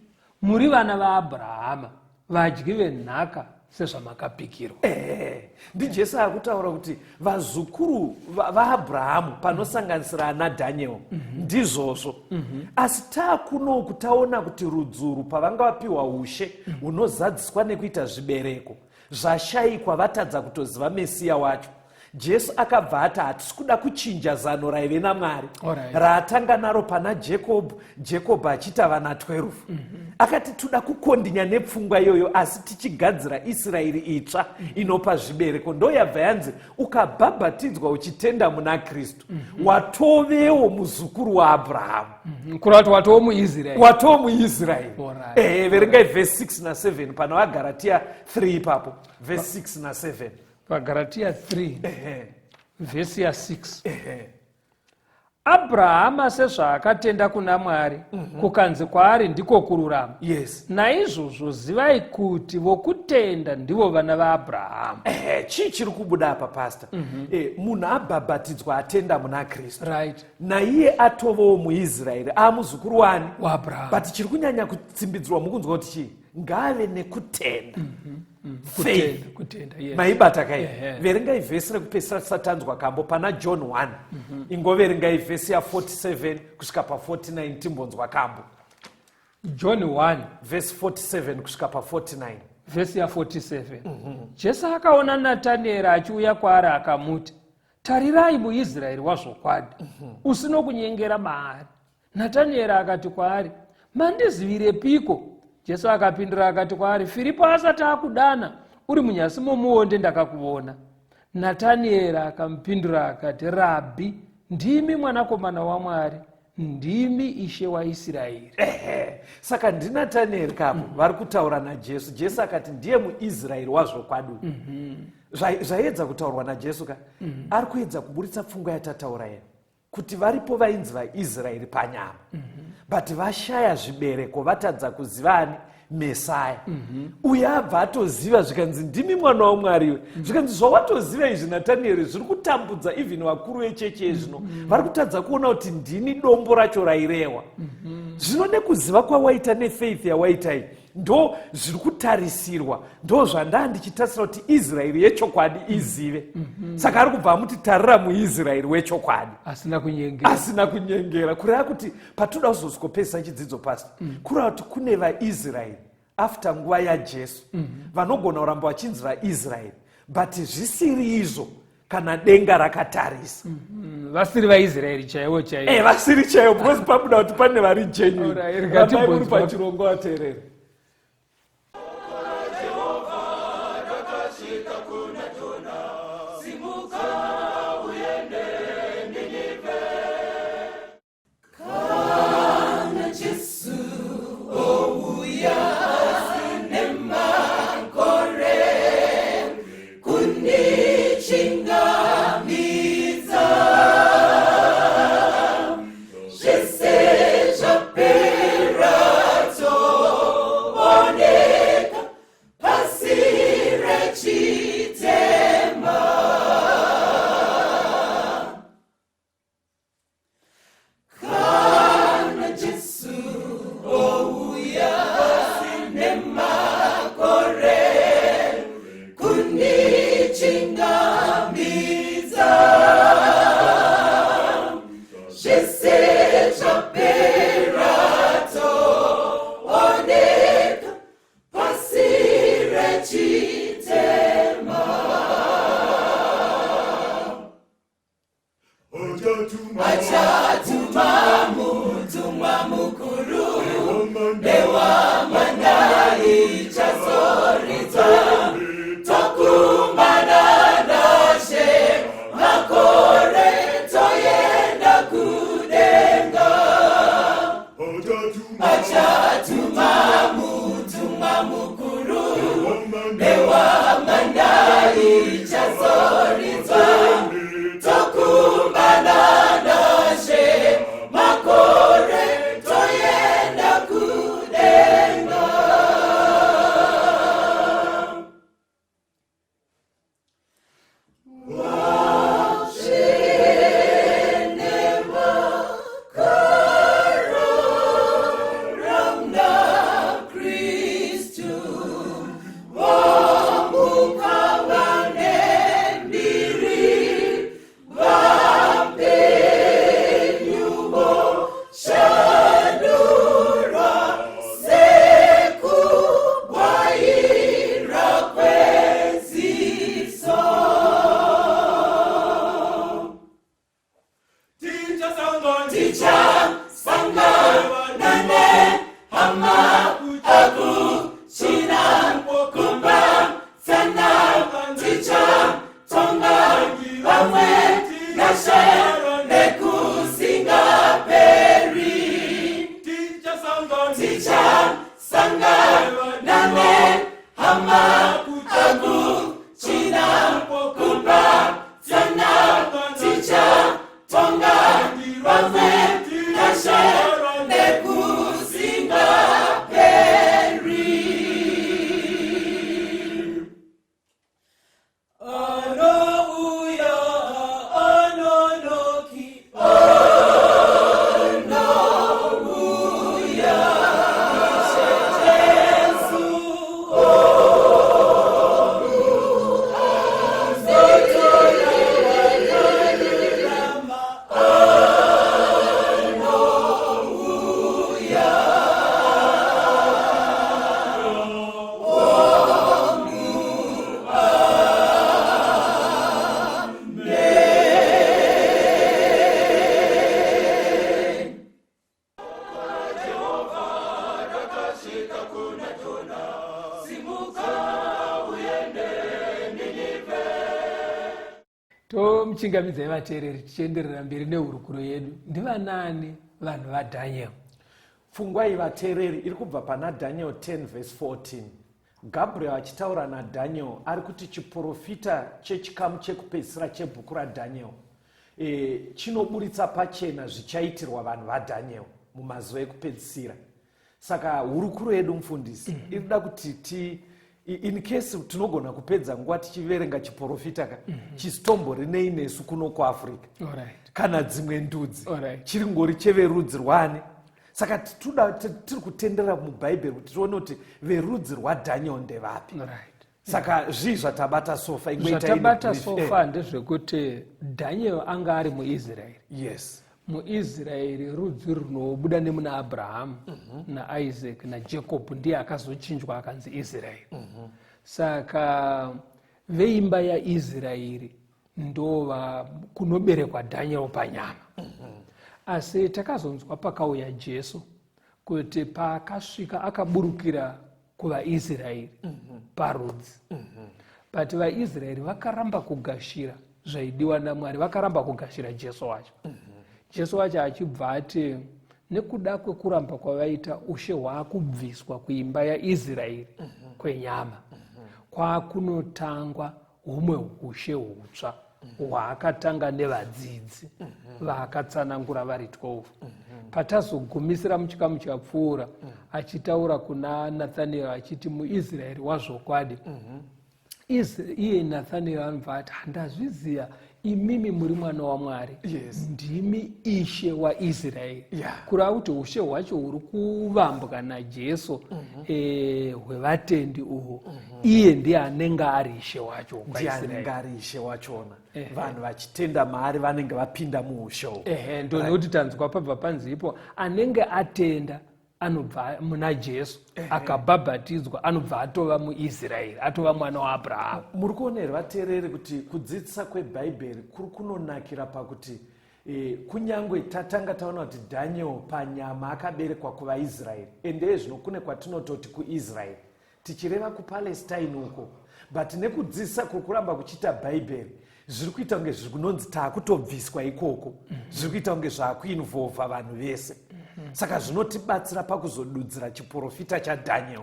muri vana vaAbhurahama, vadyi venhaka sezvamakapikirwa. Ehe, ndiJesu akutaura kuti vazukuru vaAbhurahamu panosanganisira ana Daniel. Ndizvozvo. Asi taakunoku taona kuti rudzuru pavanga vapiwa ushe hunozadziswa nekuita zvibereko zvashayikwa, vatadza kutoziva Mesiya wacho. Jesu akabva ati hatisi kuda kuchinja zano raive naMwari raatanga naro pana Jacob, Jacob achiita vana 12. Akati toda kukondinya nepfungwa iyoyo, asi tichigadzira Israeri itsva inopa zvibereko. Ndo yabva yanzi ukabhabhatidzwa uchitenda muna Kristu, watovewo muzukuru waAbhurahamu. Kureva kuti watoo muIsraeri. Watoo muIsraeri. Ehe, verengai vhesi 6 na7 pana vaGaratiya 3 ipapo, vhesi 6 na7. VaGaratiya 3 vhesi ya6. Abrahama sezvaakatenda kuna Mwari, kukanzi kwaari ndiko kururama. Naizvozvo zivai kuti vokutenda ndivo vana vaAbrahama. Ehe, chii chiri kubuda apa, pasta? Munhu abhabhatidzwa atenda muna Kristu, naiye atovawo muIsraeri, amuzukuru wani? WaAbrahama. But chiri kunyanya kutsimbidzirwa mukunzwa kuti chii? Ngave nekutenda. Faith. Kutenda, kutenda, yes. Maibata kai? Ehe. Verengai vhesi rekupedzisira tisatanzwa kambo pana John 1. Ingoverengai vhesi ya47 kusvika pa49, timbonzwa kambo. John 1 vhesi 47 kusvika pa49. Vhesi ya47. Jesu akaona Natanieri achiuya kwaari, akamuti, "Tarirai muIsraeri wazvokwadi, usino kunyengera maari." Natanieri akati kwaari, "Mandizivirepiko?" Jesu akapindura akati kwaari, "Firipo asati akudana uri munyasi momuonde, ndakakuona." Natanieri akamupindura akati, "Rabhi, ndimi Mwanakomana waMwari, ndimi Ishe waIsraeri." Ehe, saka ndinatanieri kapo vari kutaura naJesu. Jesu akati ndiye muIsraeri wazvokwadi. Zvaiedza kutaurwa naJesu ka, ari kuedza kuburitsa pfungwa yatataura yena kuti varipo vainzi vaIsraeri panyama, but vashaya zvibereko, vatadza kuzivani Mesaya. Uye abva atoziva, zvikanzi, "Ndimi Mwana waMwariwe." Zvikanzi, "Zvawatoziva izvi, Natanieri, zviri kutambudza even vakuru vechechi yezvino. Vari kutadza kuona kuti ndini dombo racho rairehwa. Zvino nekuziva kwawaita nefaith yawaita iyi, ndo zviri kutarisirwa, ndo zvandaa ndichitarisira kuti Israeri yechokwadi izive." Saka ari kubva amuti, "Tarira muIsraeri wechokwadi asina kunyengera." Asina kunyengera. Kureva kuti patoda kuzosvikopedzisa chidzidzo, pasta, kureva kuti kune vaIsraeri after nguva yaJesu vanogona kuramba vachinzi vaIsraeri, but zvisiri izvo kana denga rakatarisa. Vasiri vaIsraeri chaivo chaivo. Vasiri chaivo, because pabuda kuti pane vari genuine. Alright, rikati Rambai muri bonzwa. pachirongwa, vateereri. Kunichingamidza zvese zvapera, tooneka pasi rechitema. Kana Jesu ouya nemakore kunichingamidza, zvese zvapera, tooneka pasi rechitema. Achatuma mutumwa mukuru, nehwamanda ichazoridzwa, tokumbana nashe. Tichasangana nehama hakuchina kubatsana tichatonga pamwe nashe nekusingaperi. Tichasangana nehama hakuchina kubatsana tichatonga pamwe nashe nekusingaperi. Anouya anonoki. Anouya Ishe Jesu. Azotora vakarurama. Anouya. Tomuchingamidzai vateereri, tichienderera mberi nehurukuro yedu. Ndivanani vanhu vaDhaniel? Pfungwa iyi, vateereri, iri kubva pana Daniel 10 vhesi 14. Gabriel achitaura naDaniel ari kuti chiprofita chechikamu chekupedzisira chebhuku raDaniel chinoburitsa pachena zvichaitirwa vanhu vaDaniel mumazuva ekupedzisira. Saka hurukuro yedu, mufundisi, iri kuda kuti ti in case tinogona kupedza nguva tichiverenga chiprofita ka chisitombori nei nesu kuno kuAfrica kana dzimwe ndudzi, chiri ngori cheverudzi rwani. Saka tiri kutendera mubhaibheri kuti tione kuti verudzi rwaDaniel ndevapi. Saka zvii zvatabata so far? Ingoita ine Zvatabata brief, so far ndezvekuti Daniel anga ari muIsraeri. MuIsraeri, rudzi runobuda nemuna Abrahamu naIsaac naJacob, ndiye akazochinjwa akanzi Israeri. Saka veimba yaIsraeri ndova kunoberekwa Daniel panyama. Asi takazonzwa pakauya Jesu kuti paakasvika akaburukira kuvaIsraeri parudzi, but vaIsraeri vakaramba kugashira zvaidiwa naMwari, vakaramba kugashira Jesu wacho. Jesu wacho achibva ati nekuda kwekuramba kwavaita, ushe hwaakubviswa kuimba yaIsraeri kwenyama, kwakunotangwa humwe ushe hutsva hwaakatanga nevadzidzi vaakatsanangura vari 12. Patazogumisira muchikamu chapfuura, achitaura kuna Nathaniel achiti muIsraeri wazvokwadi, iye Nathaniel anobva ati, "Handazviziva, imimi muri mwana waMwari, ndimi Ishe waIsraeri." Kureva kuti ushe hwacho huri kuvambwa naJesu, hwevatendi uhwo, iye ndiye anenge ari Ishe wacho Ndiye kwaIsraeri. Anenge ari Ishe wachona. Vanhu vachitenda maari vanenge vapinda muushe uhu. Ehe, ndo nekuti tanzwa pabva panzi ipo anenge atenda anobva muna Jesu, akabhabhatidzwa, anobva atova muIsraeri, atova mwana waAbrahamu. Muri kuona here, vateereri, kuti kudzidzisa kwebhaibheri kuri kunonakira pakuti kunyange tatanga taona kuti Daniel panyama akaberekwa kuvaIsraeri, endeye zvino kune kwatinototi kuIsraeri tichireva kuPalestine uko, but nekudzidzisa kuri kuramba kuchiita bhaibheri, zviri kuita kunge zviri kunonzi taakutobviswa ikoko, zviri kuita kunge zvaakuinvolva vanhu vese. Saka zvinotibatsira pakuzodudzira chiprofita chaDaniel.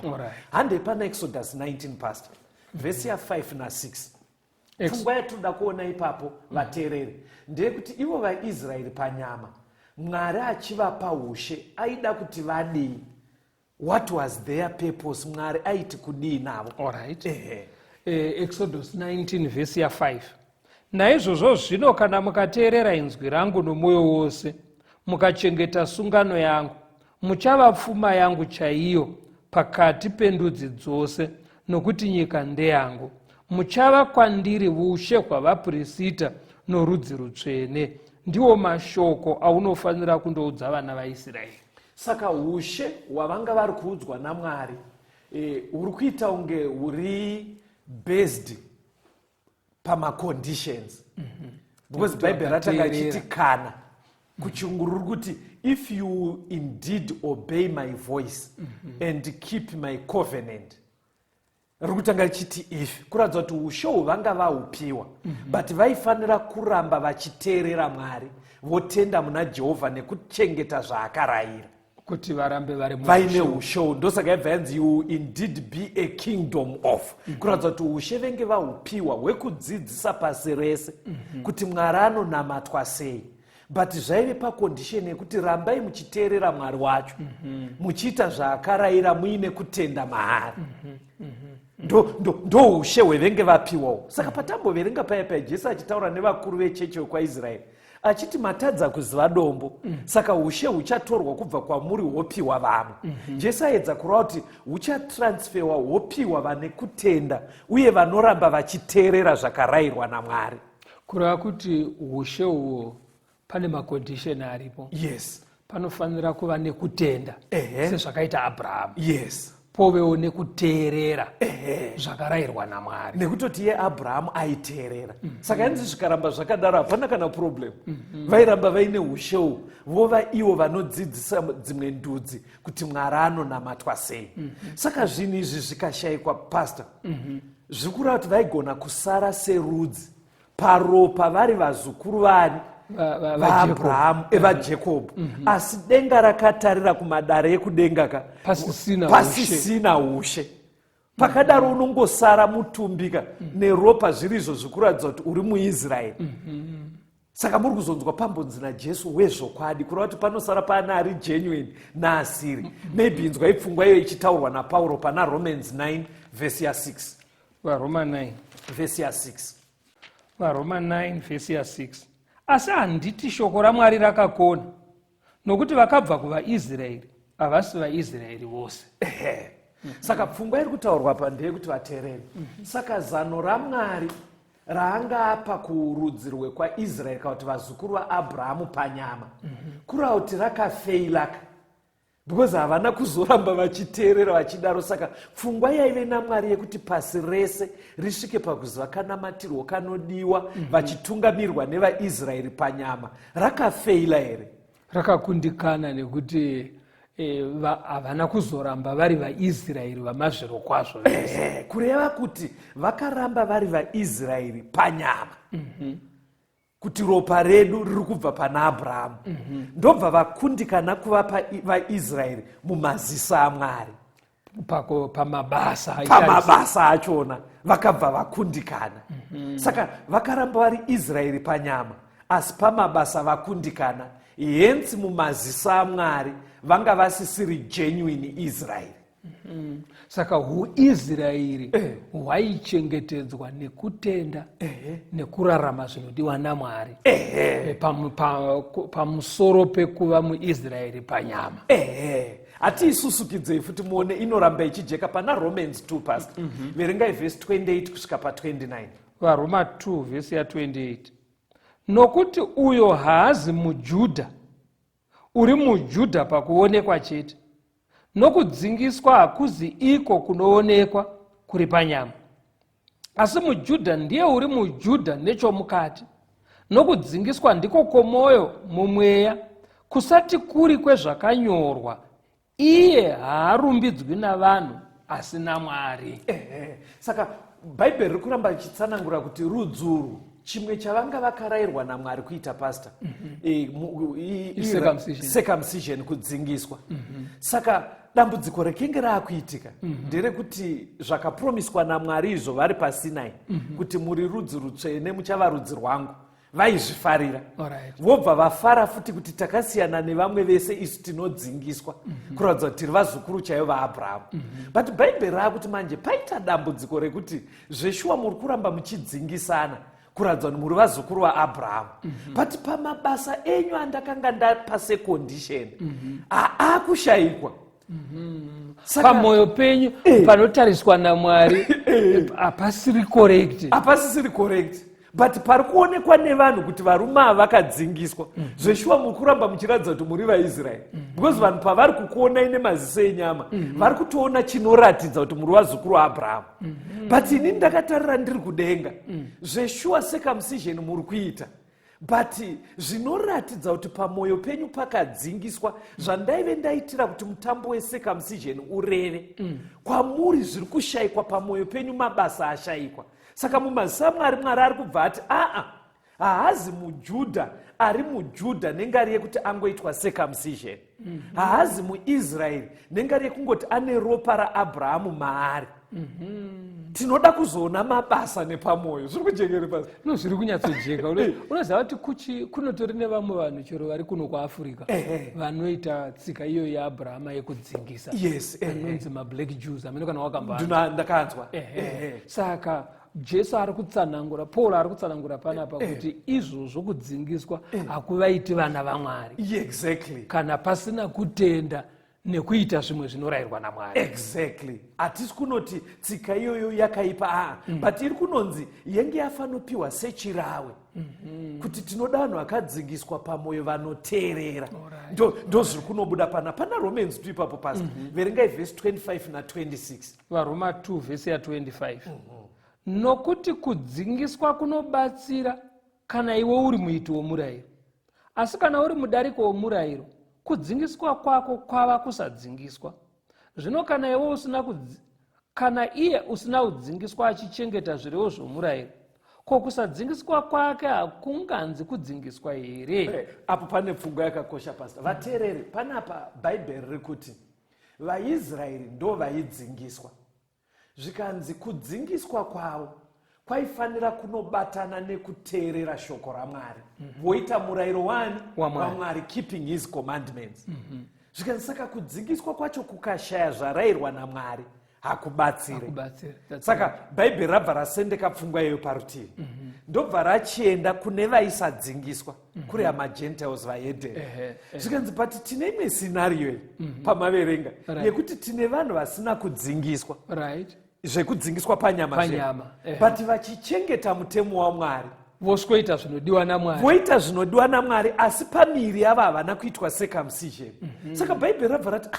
Handei pana Exodus 19, pastor, vhesi ya5 na6. Pfungwa yatinoda kuona ipapo, vateereri, ndeyekuti ivo vaIsraeri panyama, Mwari achivapa ushe aida kuti vadii? What was their purpose? Mwari aiti kudii navo? Alright. Ehe. Exodus 19 vhesi ya5: "Naizvozvo zvino, kana mukateerera inzwi rangu nomwoyo wose, mukachengeta sungano yangu, muchava pfuma yangu chaiyo pakati pendudzi dzose, nokuti nyika ndeyangu. Muchava kwandiri ushe hwavapurisita norudzi rutsvene. Ndiwo mashoko aunofanira kundoudza vana vaIsraeri." Saka ushe hwavanga vari kuudzwa naMwari huri kuita kunge huri based pamaconditions, because Nekuti Bhaibheri ratanga vakateerera. ichiti kana. Kuchirungu ruri kuti, "If you indeed obey my voice and keep my covenant." Riri kutanga richiti "if", kuratidza kuti ushe uhwu vanga vahupiwa, but vaifanira kuramba vachiteerera Mwari, votenda muna Jehovha nekuchengeta zvaakarayira. Kuti varambe vari vaine ushe uhwu. Ndosaka yabva yanzi, "You will indeed be a kingdom of", kuratidza kuti ushe venge vahupiwa hwekudzidzisa pasi rese kuti Mwari anonamatwa sei, but zvaive pacondition yekuti rambai muchiteerera Mwari wacho, muchiita zvaakarayira, muine kutenda maari. Ndo ushe hwevenge vapiwawo. Saka patamboverenga paya paya Jesu achitaura nevakuru vechechi vekwaIsraeri achiti, "Matadza kuziva dombo, saka ushe huchatorwa kubva kwamuri hwopiwa vamwe." Jesu aedza kureva kuti huchatransferwa hwopiwa vane kutenda uye vanoramba vachiteerera zvakarayirwa naMwari. Kureva kuti ushe uhwo pane macondition aripo. Panofanira kuva nekutenda sezvakaita Abrahamu, povewo nekuteerera zvakarayirwa naMwari. Nekutoti iye Abrahamu aiteerera, saka yanzi zvikaramba zvakadaro hapana kana problem. Vairamba vaine ushe vova ivo vanodzidzisa dzimwe ndudzi kuti Mwari anonamatwa sei. Saka zvinhu izvi zvikashayikwa, pastor, zviri kureva kuti vaigona kusara serudzi paropa vari vazukuru vani? VaJacob. VaAbrahamu, evaJakobho, asi denga rakatarira kumadare ekudenga ka Pasisina ushe. Pasisina ushe. Pakadaro unongosara mutumbika neropa zviri izvo zvikuratidza kuti uri muIsraeri. Saka muri kuzonzwa pambonzi naJesu wezvokwadi, kureva kuti panosara paana ari genuine naasiri. Maybe inzwai pfungwa iyo ichitaurwa naPauro pana Romans 9 vhesi ya6. VaRoma 9. Vhesi ya6. VaRoma 9 vhesi ya6: "Asi handiti shoko raMwari rakakona, nokuti vakabva kuvaIsraeri havasi vaIsraeri vose." Ehe. Saka pfungwa iri kutaurwa pa ndeyekuti, vateereri, saka zano raMwari raanga apa kurudzi rwekwaIsraeri, kana kuti vazukuru vaAbrahamu panyama, kureva kuti rakafeilaka because havana kuzoramba vachiteerera vachidaro. Saka pfungwa yaive naMwari yekuti pasi rese risvike pakuziva kanamatirwo kanodiwa vachitungamirwa nevaIsraeri panyama rakafeila here? Rakakundikana nekuti havana kuzoramba vari vaIsraeri vamazviro kwazvo vese. Ehe, kureva kuti vakaramba vari vaIsraeri panyama, kuti ropa redu riri kubva pana Abrahamu, ndobva vakundikana kuva vaIsraeri mumaziso aMwari. Pamabasa. Pamabasa achona vakabva vakundikana. Saka vakaramba vari Israeri panyama, asi pamabasa vakundikana. Hence mumaziso aMwari vanga vasisiri genuine Israeri. Saka huIsraeri hwaichengetedzwa nekutenda nekurarama zvinodiwa naMwari pamusoro pekuva muIsraeri panyama. Ehe, hatiisusukidzei futi muone, inoramba ichijeka pana Romans 2. Pastor, verengai vhesi 28 kusvika pa29. VaRoma 2 vhesi ya28: "Nokuti uyo haazi muJudha uri muJudha pakuonekwa chete, nokudzingiswa hakuzi iko kunoonekwa kuri panyama, asi muJudha ndiye uri muJudha nechomukati, nokudzingiswa ndiko kwomwoyo mumweya, kusati kuri kwezvakanyorwa. Iye haarumbidzwi navanhu, asi naMwari." Ehe. Saka Bhaibheri riri kuramba richitsanangura kuti rudzuru chimwe chavanga vakarayirwa naMwari kuita, pastor, Circumcision. Circumcision, kudzingiswa. Saka dambudziko rekenge raakuitika nderekuti zvakapromiswa naMwari izvo vari paSinai, kuti muri rudzi rutsvene, muchava rudzi rwangu, vaizvifarira. Vobva vafara futi kuti takasiyana nevamwe vese, isu tinodzingiswa, kuratidza kuti tiri vazukuru chaivo vaAbrahamu. But Bhaibheri raakuti manje paita dambudziko rekuti zveshuwa muri kuramba muchidzingisana kuratidza kuti muri vazukuru vaAbrahamu, but pamabasa enyu andakanga ndapa secondition haakushayikwa. Pamwoyo penyu panotariswa naMwari hapasiri correct. Hapasisiri correct, but pari kuonekwa nevanhu kuti varume ava vakadzingiswa. Zveshuwa muri kuramba muchiratidza kuti muri vaIsraeri, because vanhu pavari kukuonai nemaziso enyama vari kutoona chinoratidza kuti muri vazukuru vaAbrahamu. But inini ndakatarira ndiri kudenga, zveshuwa circumcision muri kuita. But zvinoratidza kuti pamwoyo penyu pakadzingiswa zvandaive ndaitira kuti mutambo wecircumcision ureve kwamuri zviri kushayikwa pamwoyo penyu, mabasa ashayikwa. Saka mumaziso aMwari, Mwari ari kubva ati, aa, haazi muJudha ari muJudha nengari yekuti angoitwa circumcision, haazi muIsraeri nengari yekungoti ane ropa raAbrahamu maari. Tinoda kuzoona mabasa nepamwoyo. Zviri kujekere pasi? No, zviri kunyatsojeka. Unoziva kuti kunotori nevamwe vanhu chero vari kuno kuAfrica vanoita tsika iyoyo yaAbrahama yekudzingisa, anonzi mablack Jews amene, kana wakamba. Ndakanzwa. Saka Jesu ari kutsanangura, Paul ari kutsanangura panapa kuti izvozvo kudzingiswa hakuvaiti vana vaMwari kana pasina kutenda nekuita zvimwe zvinorayirwa naMwari. Exactly. Hatisi kunoti tsika iyoyo yakaipa, aa, but iri kunonzi yenge yafanopiwa sechirawe kuti tinoda vanhu vakadzingiswa pamwoyo vanoteerera. Ndo zviri kunobuda pana Romans 2 ipapo, pastor. Verengai vhesi 25 na26. VaRoma 2 vhesi ya25: "Nokuti kudzingiswa kunobatsira kana iwe uri muiti womurayiro, asi kana uri mudariko womurayiro, kudzingiswa kwako kwava kusadzingiswa. Zvino kana iwe usina kana iye usina kudzingiswa achichengeta zvirevo zvomurayiro, ko kusadzingiswa kwake hakunganzi kudzingiswa here?" Apo pane pfungwa yakakosha, pastor. Vateereri, panapa Bhaibheri riri kuti vaIsraeri ndo vaidzingiswa, zvikanzi kudzingiswa kwavo kwaifanira kunobatana nekuteerera shoko raMwari, voita murayiro wani? WaMwari. WaMwari, keeping his commandments. Zvikanzi saka kudzingiswa kwacho kukashaya zvarayirwa naMwari, hakubatsire. Hakubatsire. That's Saka Bhaibheri rabva rasendeka pfungwa iyoyo parutivi, ndobva rachienda kune vaisadzingiswa, kuri amaGentiles, vahedheni. Ehe, ehe. Zvikanzi, but tine imwe scenario iyi pamaverenga yekuti tine vanhu vasina kudzingiswa, zvekudzingiswa panyama Panyama, zvedu, but vachichengeta mutemo waMwari. Voswoita zvinodiwa naMwari. Voita zvinodiwa naMwari, asi pamiri yavo havana kuitwa circumcision. Saka Bhaibheri rabva rati, "Ah,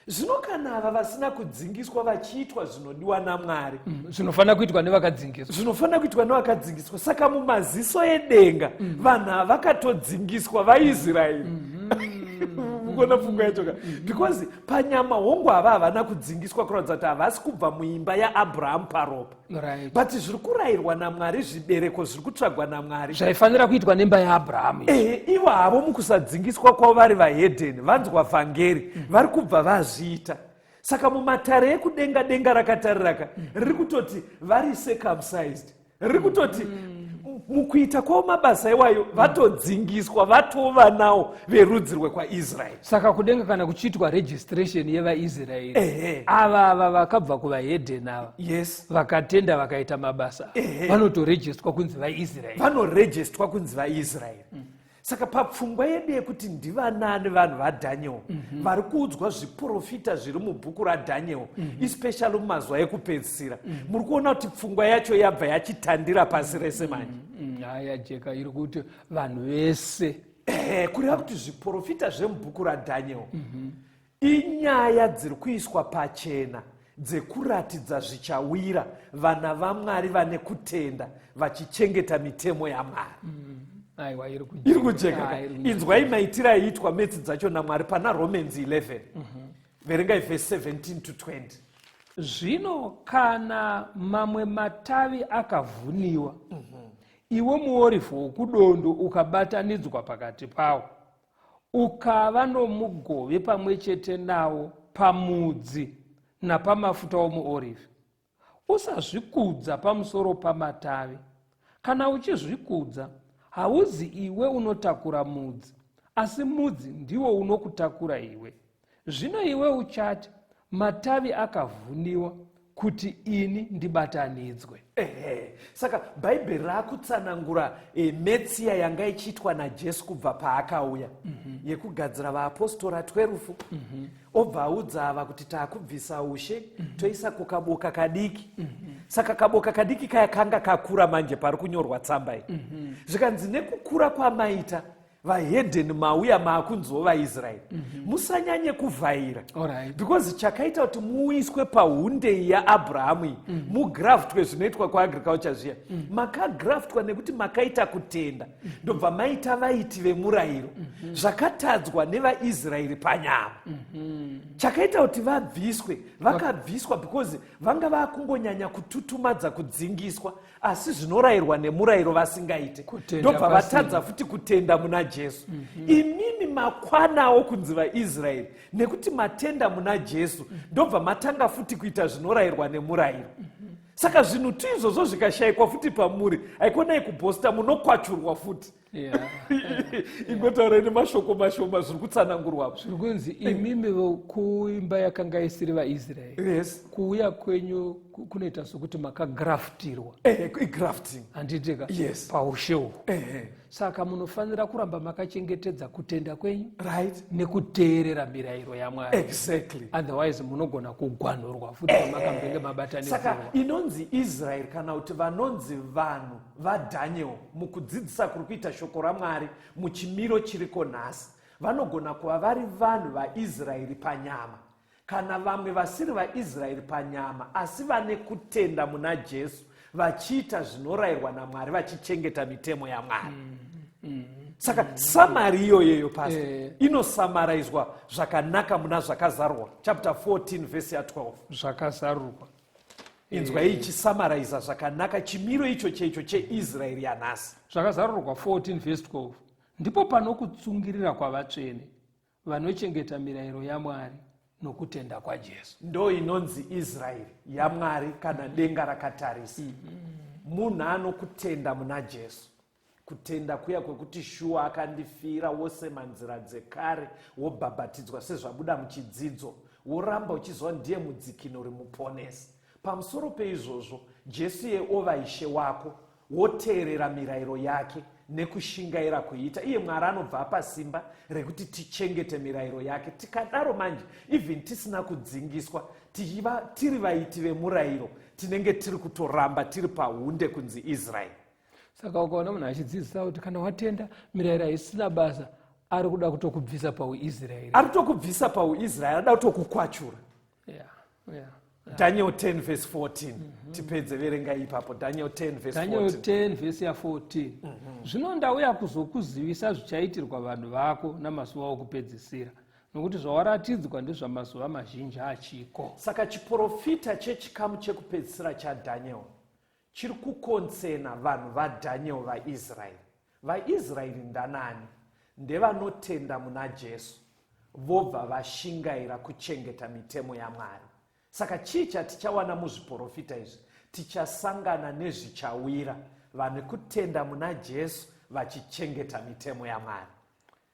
zvino kana ava vasina kudzingiswa vachiitwa zvinodiwa naMwari, Zvinofanira kuitwa nevakadzingiswa, zvinofanira kuitwa nevakadzingiswa, saka mumaziso edenga vanhu ava vakatodzingiswa, vaIsraeri." Mukuona pfungwa yacho ka? Because panyama hongu hava havana kudzingiswa, kuratidza kuti havasi kubva muimba yaAbrahamu paropa, but zviri kurayirwa naMwari, zvibereko zviri kutsvagwa naMwari, zvaifanira kuitwa nemba yaAbrahamu. Ehe, ivo havo mukusadzingiswa kwavo vari vahedheni, vanzwa vhangeri, vari kubva vazviita. Saka mumatare ekudenga, denga rakatariraka riri kutoti vari circumcised, riri kutoti mukuita kwavo mabasa iwayo vatodzingiswa, vatova nawo verudzi rwekwaIsraeri. Saka kudenga kana kuchiitwa registration yevaIsraeri, ava vakabva kuvahedheni ava, vakatenda, vakaita mabasa, vanotorejistwa kunzi vaIsraeri. Vanorejistwa kunzi vaIsraeri. Saka papfungwa yedu yekuti ndivanani vanhu vaDhaniel vari kuudzwa zviprofita zviri mubhuku raDhaniel, especially mumazuva ekupedzisira, muri kuona kuti pfungwa yacho yabva yachitandira pasi rese manje. Haya, jeka iri kuti vanhu vese. Kureva kuti zviprofita zvemubhuku raDhaniel inyaya dziri kuiswa pachena dzekuratidza zvichawira vana vaMwari vane kutenda vachichengeta mitemo yaMwari. Aiwa, iri Iri kujeka. Ah, iri kujeka. Inzwai maitiro aiitwa maths dzacho naMwari pana Romans 11. Verengai vhesi 17 to 20. "Zvino kana mamwe matavi akavhuniwa, iwe muorivhi wokudondo ukabatanidzwa pakati pawo, ukava nomugove pamwe chete nawo pamudzi napamafuta omuorivhi, usazvikudza pamusoro pamatavi. Kana uchizvikudza, hauzi iwe unotakura mudzi, asi mudzi ndiwo unokutakura iwe. Zvino iwe uchati, 'Matavi akavhuniwa kuti ini ndibatanidzwe.'" Ehe, saka Bhaibheri raakutsanangura metsiya yanga ichiitwa naJesu kubva paakauya, yekugadzira vaapostora 12, obva audza ava kuti taakubvisa ushe, toisa kukaboka kadiki. Saka kaboka kadiki kaya kanga kakura manje pari kunyorwa tsamba iyi. Zvikanzi nekukura kwamaita, Vahedheni mauya maakunziwo vaIsraeri, musanyanye kuvhaira, because chakaita kuti muiswe pahundei yaAbrahamu iyi, mugraftwe zvinoitwa kuagriculture zviya, makagraftwa nekuti makaita kutenda, ndobva maita vaiti vemurayiro. Zvakatadzwa nevaIsraeri panyama, chakaita kuti vabviswe, vakabviswa because vanga vakungonyanya kututumadza kudzingiswa, asi zvinorayirwa nemurayiro vasingaite. Kutenda ndobva pasina. Vatadza futi kutenda muna Jesu. Imimi makwanawo kunzi vaIsraeri nekuti matenda muna Jesu, ndobva matanga futi kuita zvinorayirwa nemurayiro. Saka zvinhu tu izvozvo zvikashayikwa futi pamuri, haikonai kubhosta, munokwachurwa futi. Ingotaurai nemashoko mashoma zviri kutsanangurwapo. Zviri kunzi imimi vokuimba yakanga isiri vaIsraeri, kuuya kwenyu kunoita sokuti makagraftirwa. Igrafting. Handitika? Yes. Paushe uhwu. Saka munofanira kuramba makachengetedza kutenda kwenyu nekuteerera mirayiro yaMwari. Otherwise munogona kugwanhurwa futi pamakambenge Saka mabatanidzirwa. Inonzi Israeri, kana kuti vanonzi vanhu vaDhaniel mukudzidzisa kuri kuita shoko raMwari muchimiro chiriko nhasi, vanogona kuva vari vanhu vaIsraeri panyama, kana vamwe vasiri vaIsraeri panyama, asi vane kutenda muna Jesu, vachiita zvinorayirwa naMwari, vachichengeta mitemo yaMwari. Saka summary iyoyeyo, pastor, inosamaraizwa zvakanaka muna Zvakazarurwa chapter 14 vhesi ya12. Zvakazarurwa. Inzwai ichisamaraiza zvakanaka chimiro icho cheicho cheIsraeri yanhasi. Zvakazarurwa 14 vhesi 12: Ndipo panokutsungirira kwavatsvene vanochengeta mirayiro yaMwari nokutenda kwaJesu. Ndo inonzi Israeri yaMwari kana denga rakatarisa. Munhu anokutenda muna Jesu, kutenda kuya kwekuti shuwa akandifira, wosema nzira dzekare, wobhabhatidzwa sezvabuda muchidzidzo, woramba uchiziva ndiye mudzikinuri, muponesi. Pamusoro peizvozvo, Jesu iye ova Ishe wako, woteerera mirayiro yake nekushingaira kuiita. Iye Mwari anobva apa simba rekuti tichengete mirayiro yake. Tikadaro manje, even tisina kudzingiswa, tichiva tiri vaiti vemurayiro, tinenge tiri kutoramba tiri pahunde kunzi Israeri. Saka ukaona munhu achidzidzisa kuti kana watenda, mirayiro haisina basa, ari kuda kutokubvisa pauIsraeri. Ari kutokubvisa pauIsraeri, ada kutokukwachura. Daniel 10 verse 14. Tipedze, verenga ipapo Daniel 10 verse Daniel 14. 10 vhesi ya14: Zvino ndauya kuzokuzivisa zvichaitirwa vanhu vako namazuva okupedzisira, nokuti zvawaratidzwa ndezvamazuva mazhinji achiko. Saka chiprofita chechikamu chekupedzisira chaDaniel chiri kukonsena vanhu vaDaniel, vaIsraeri. VaIsraeri ndanani? Ndevanotenda muna Jesu, vobva vashingaira kuchengeta mitemo yaMwari. Saka chii chatichawana muzviprofita izvi? Tichasangana nezvichawira vane kutenda muna Jesu vachichengeta mitemo yaMwari.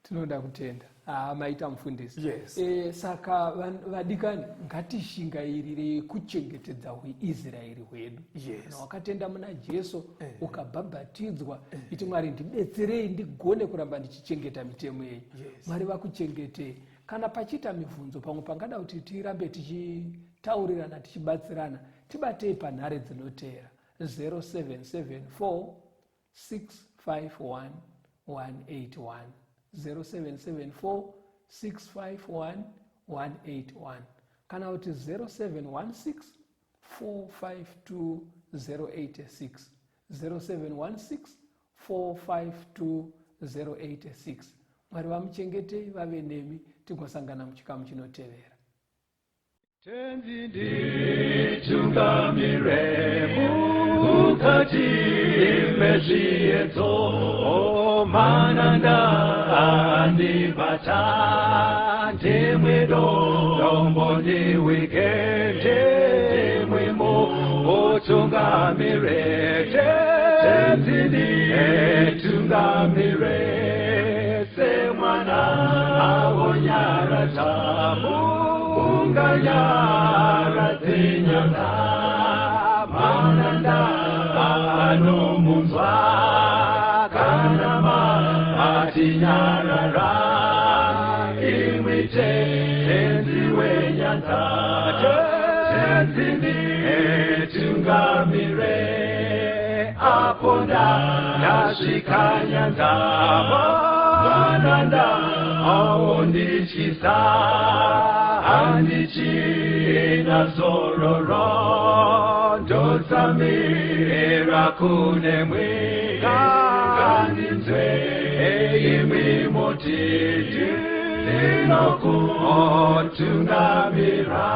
Tinoda kutenda. Haa, maita mufundisi. Yes. Saka vadikani, ngatishingairirei kuchengetedza uIsraeri hwedu. Kana wakatenda muna Jesu, ukabhabhatidzwa, iti, "Mwari, ndibetserei ndigone kuramba ndichichengeta mitemo yenyu." Mwari vakuchengetei. Kana pachiita mibvunzo, pamwe pangada kuti tirambe tichitaurirana, tichibatsirana, tibatei panhare dzinoteera: 0774 651 181, 0774 651 181, kana kuti 0716 452 086, 0716 452 086. Mwari vamuchengetei, vave nemi, tigosangana muchikamu chinotevera. Tenzi, nditungamire mukati mezviedzo, mananda andibata, ndimwe dombo ndiwike, ndimwimo utungamire. Tenzi, nditungamire semwana awonyaradza unganyaradze nyanga, mananda anomunzwa kana matinyarara. Imwi Tenzi wenyanza, Tenzi, nditungamire apo ndasvika nyanza. Zvananda aondityisa, handichina zororo, ndotsamira kunemwi. Ngandinzwe imwi mutiti, ndinokutungamira.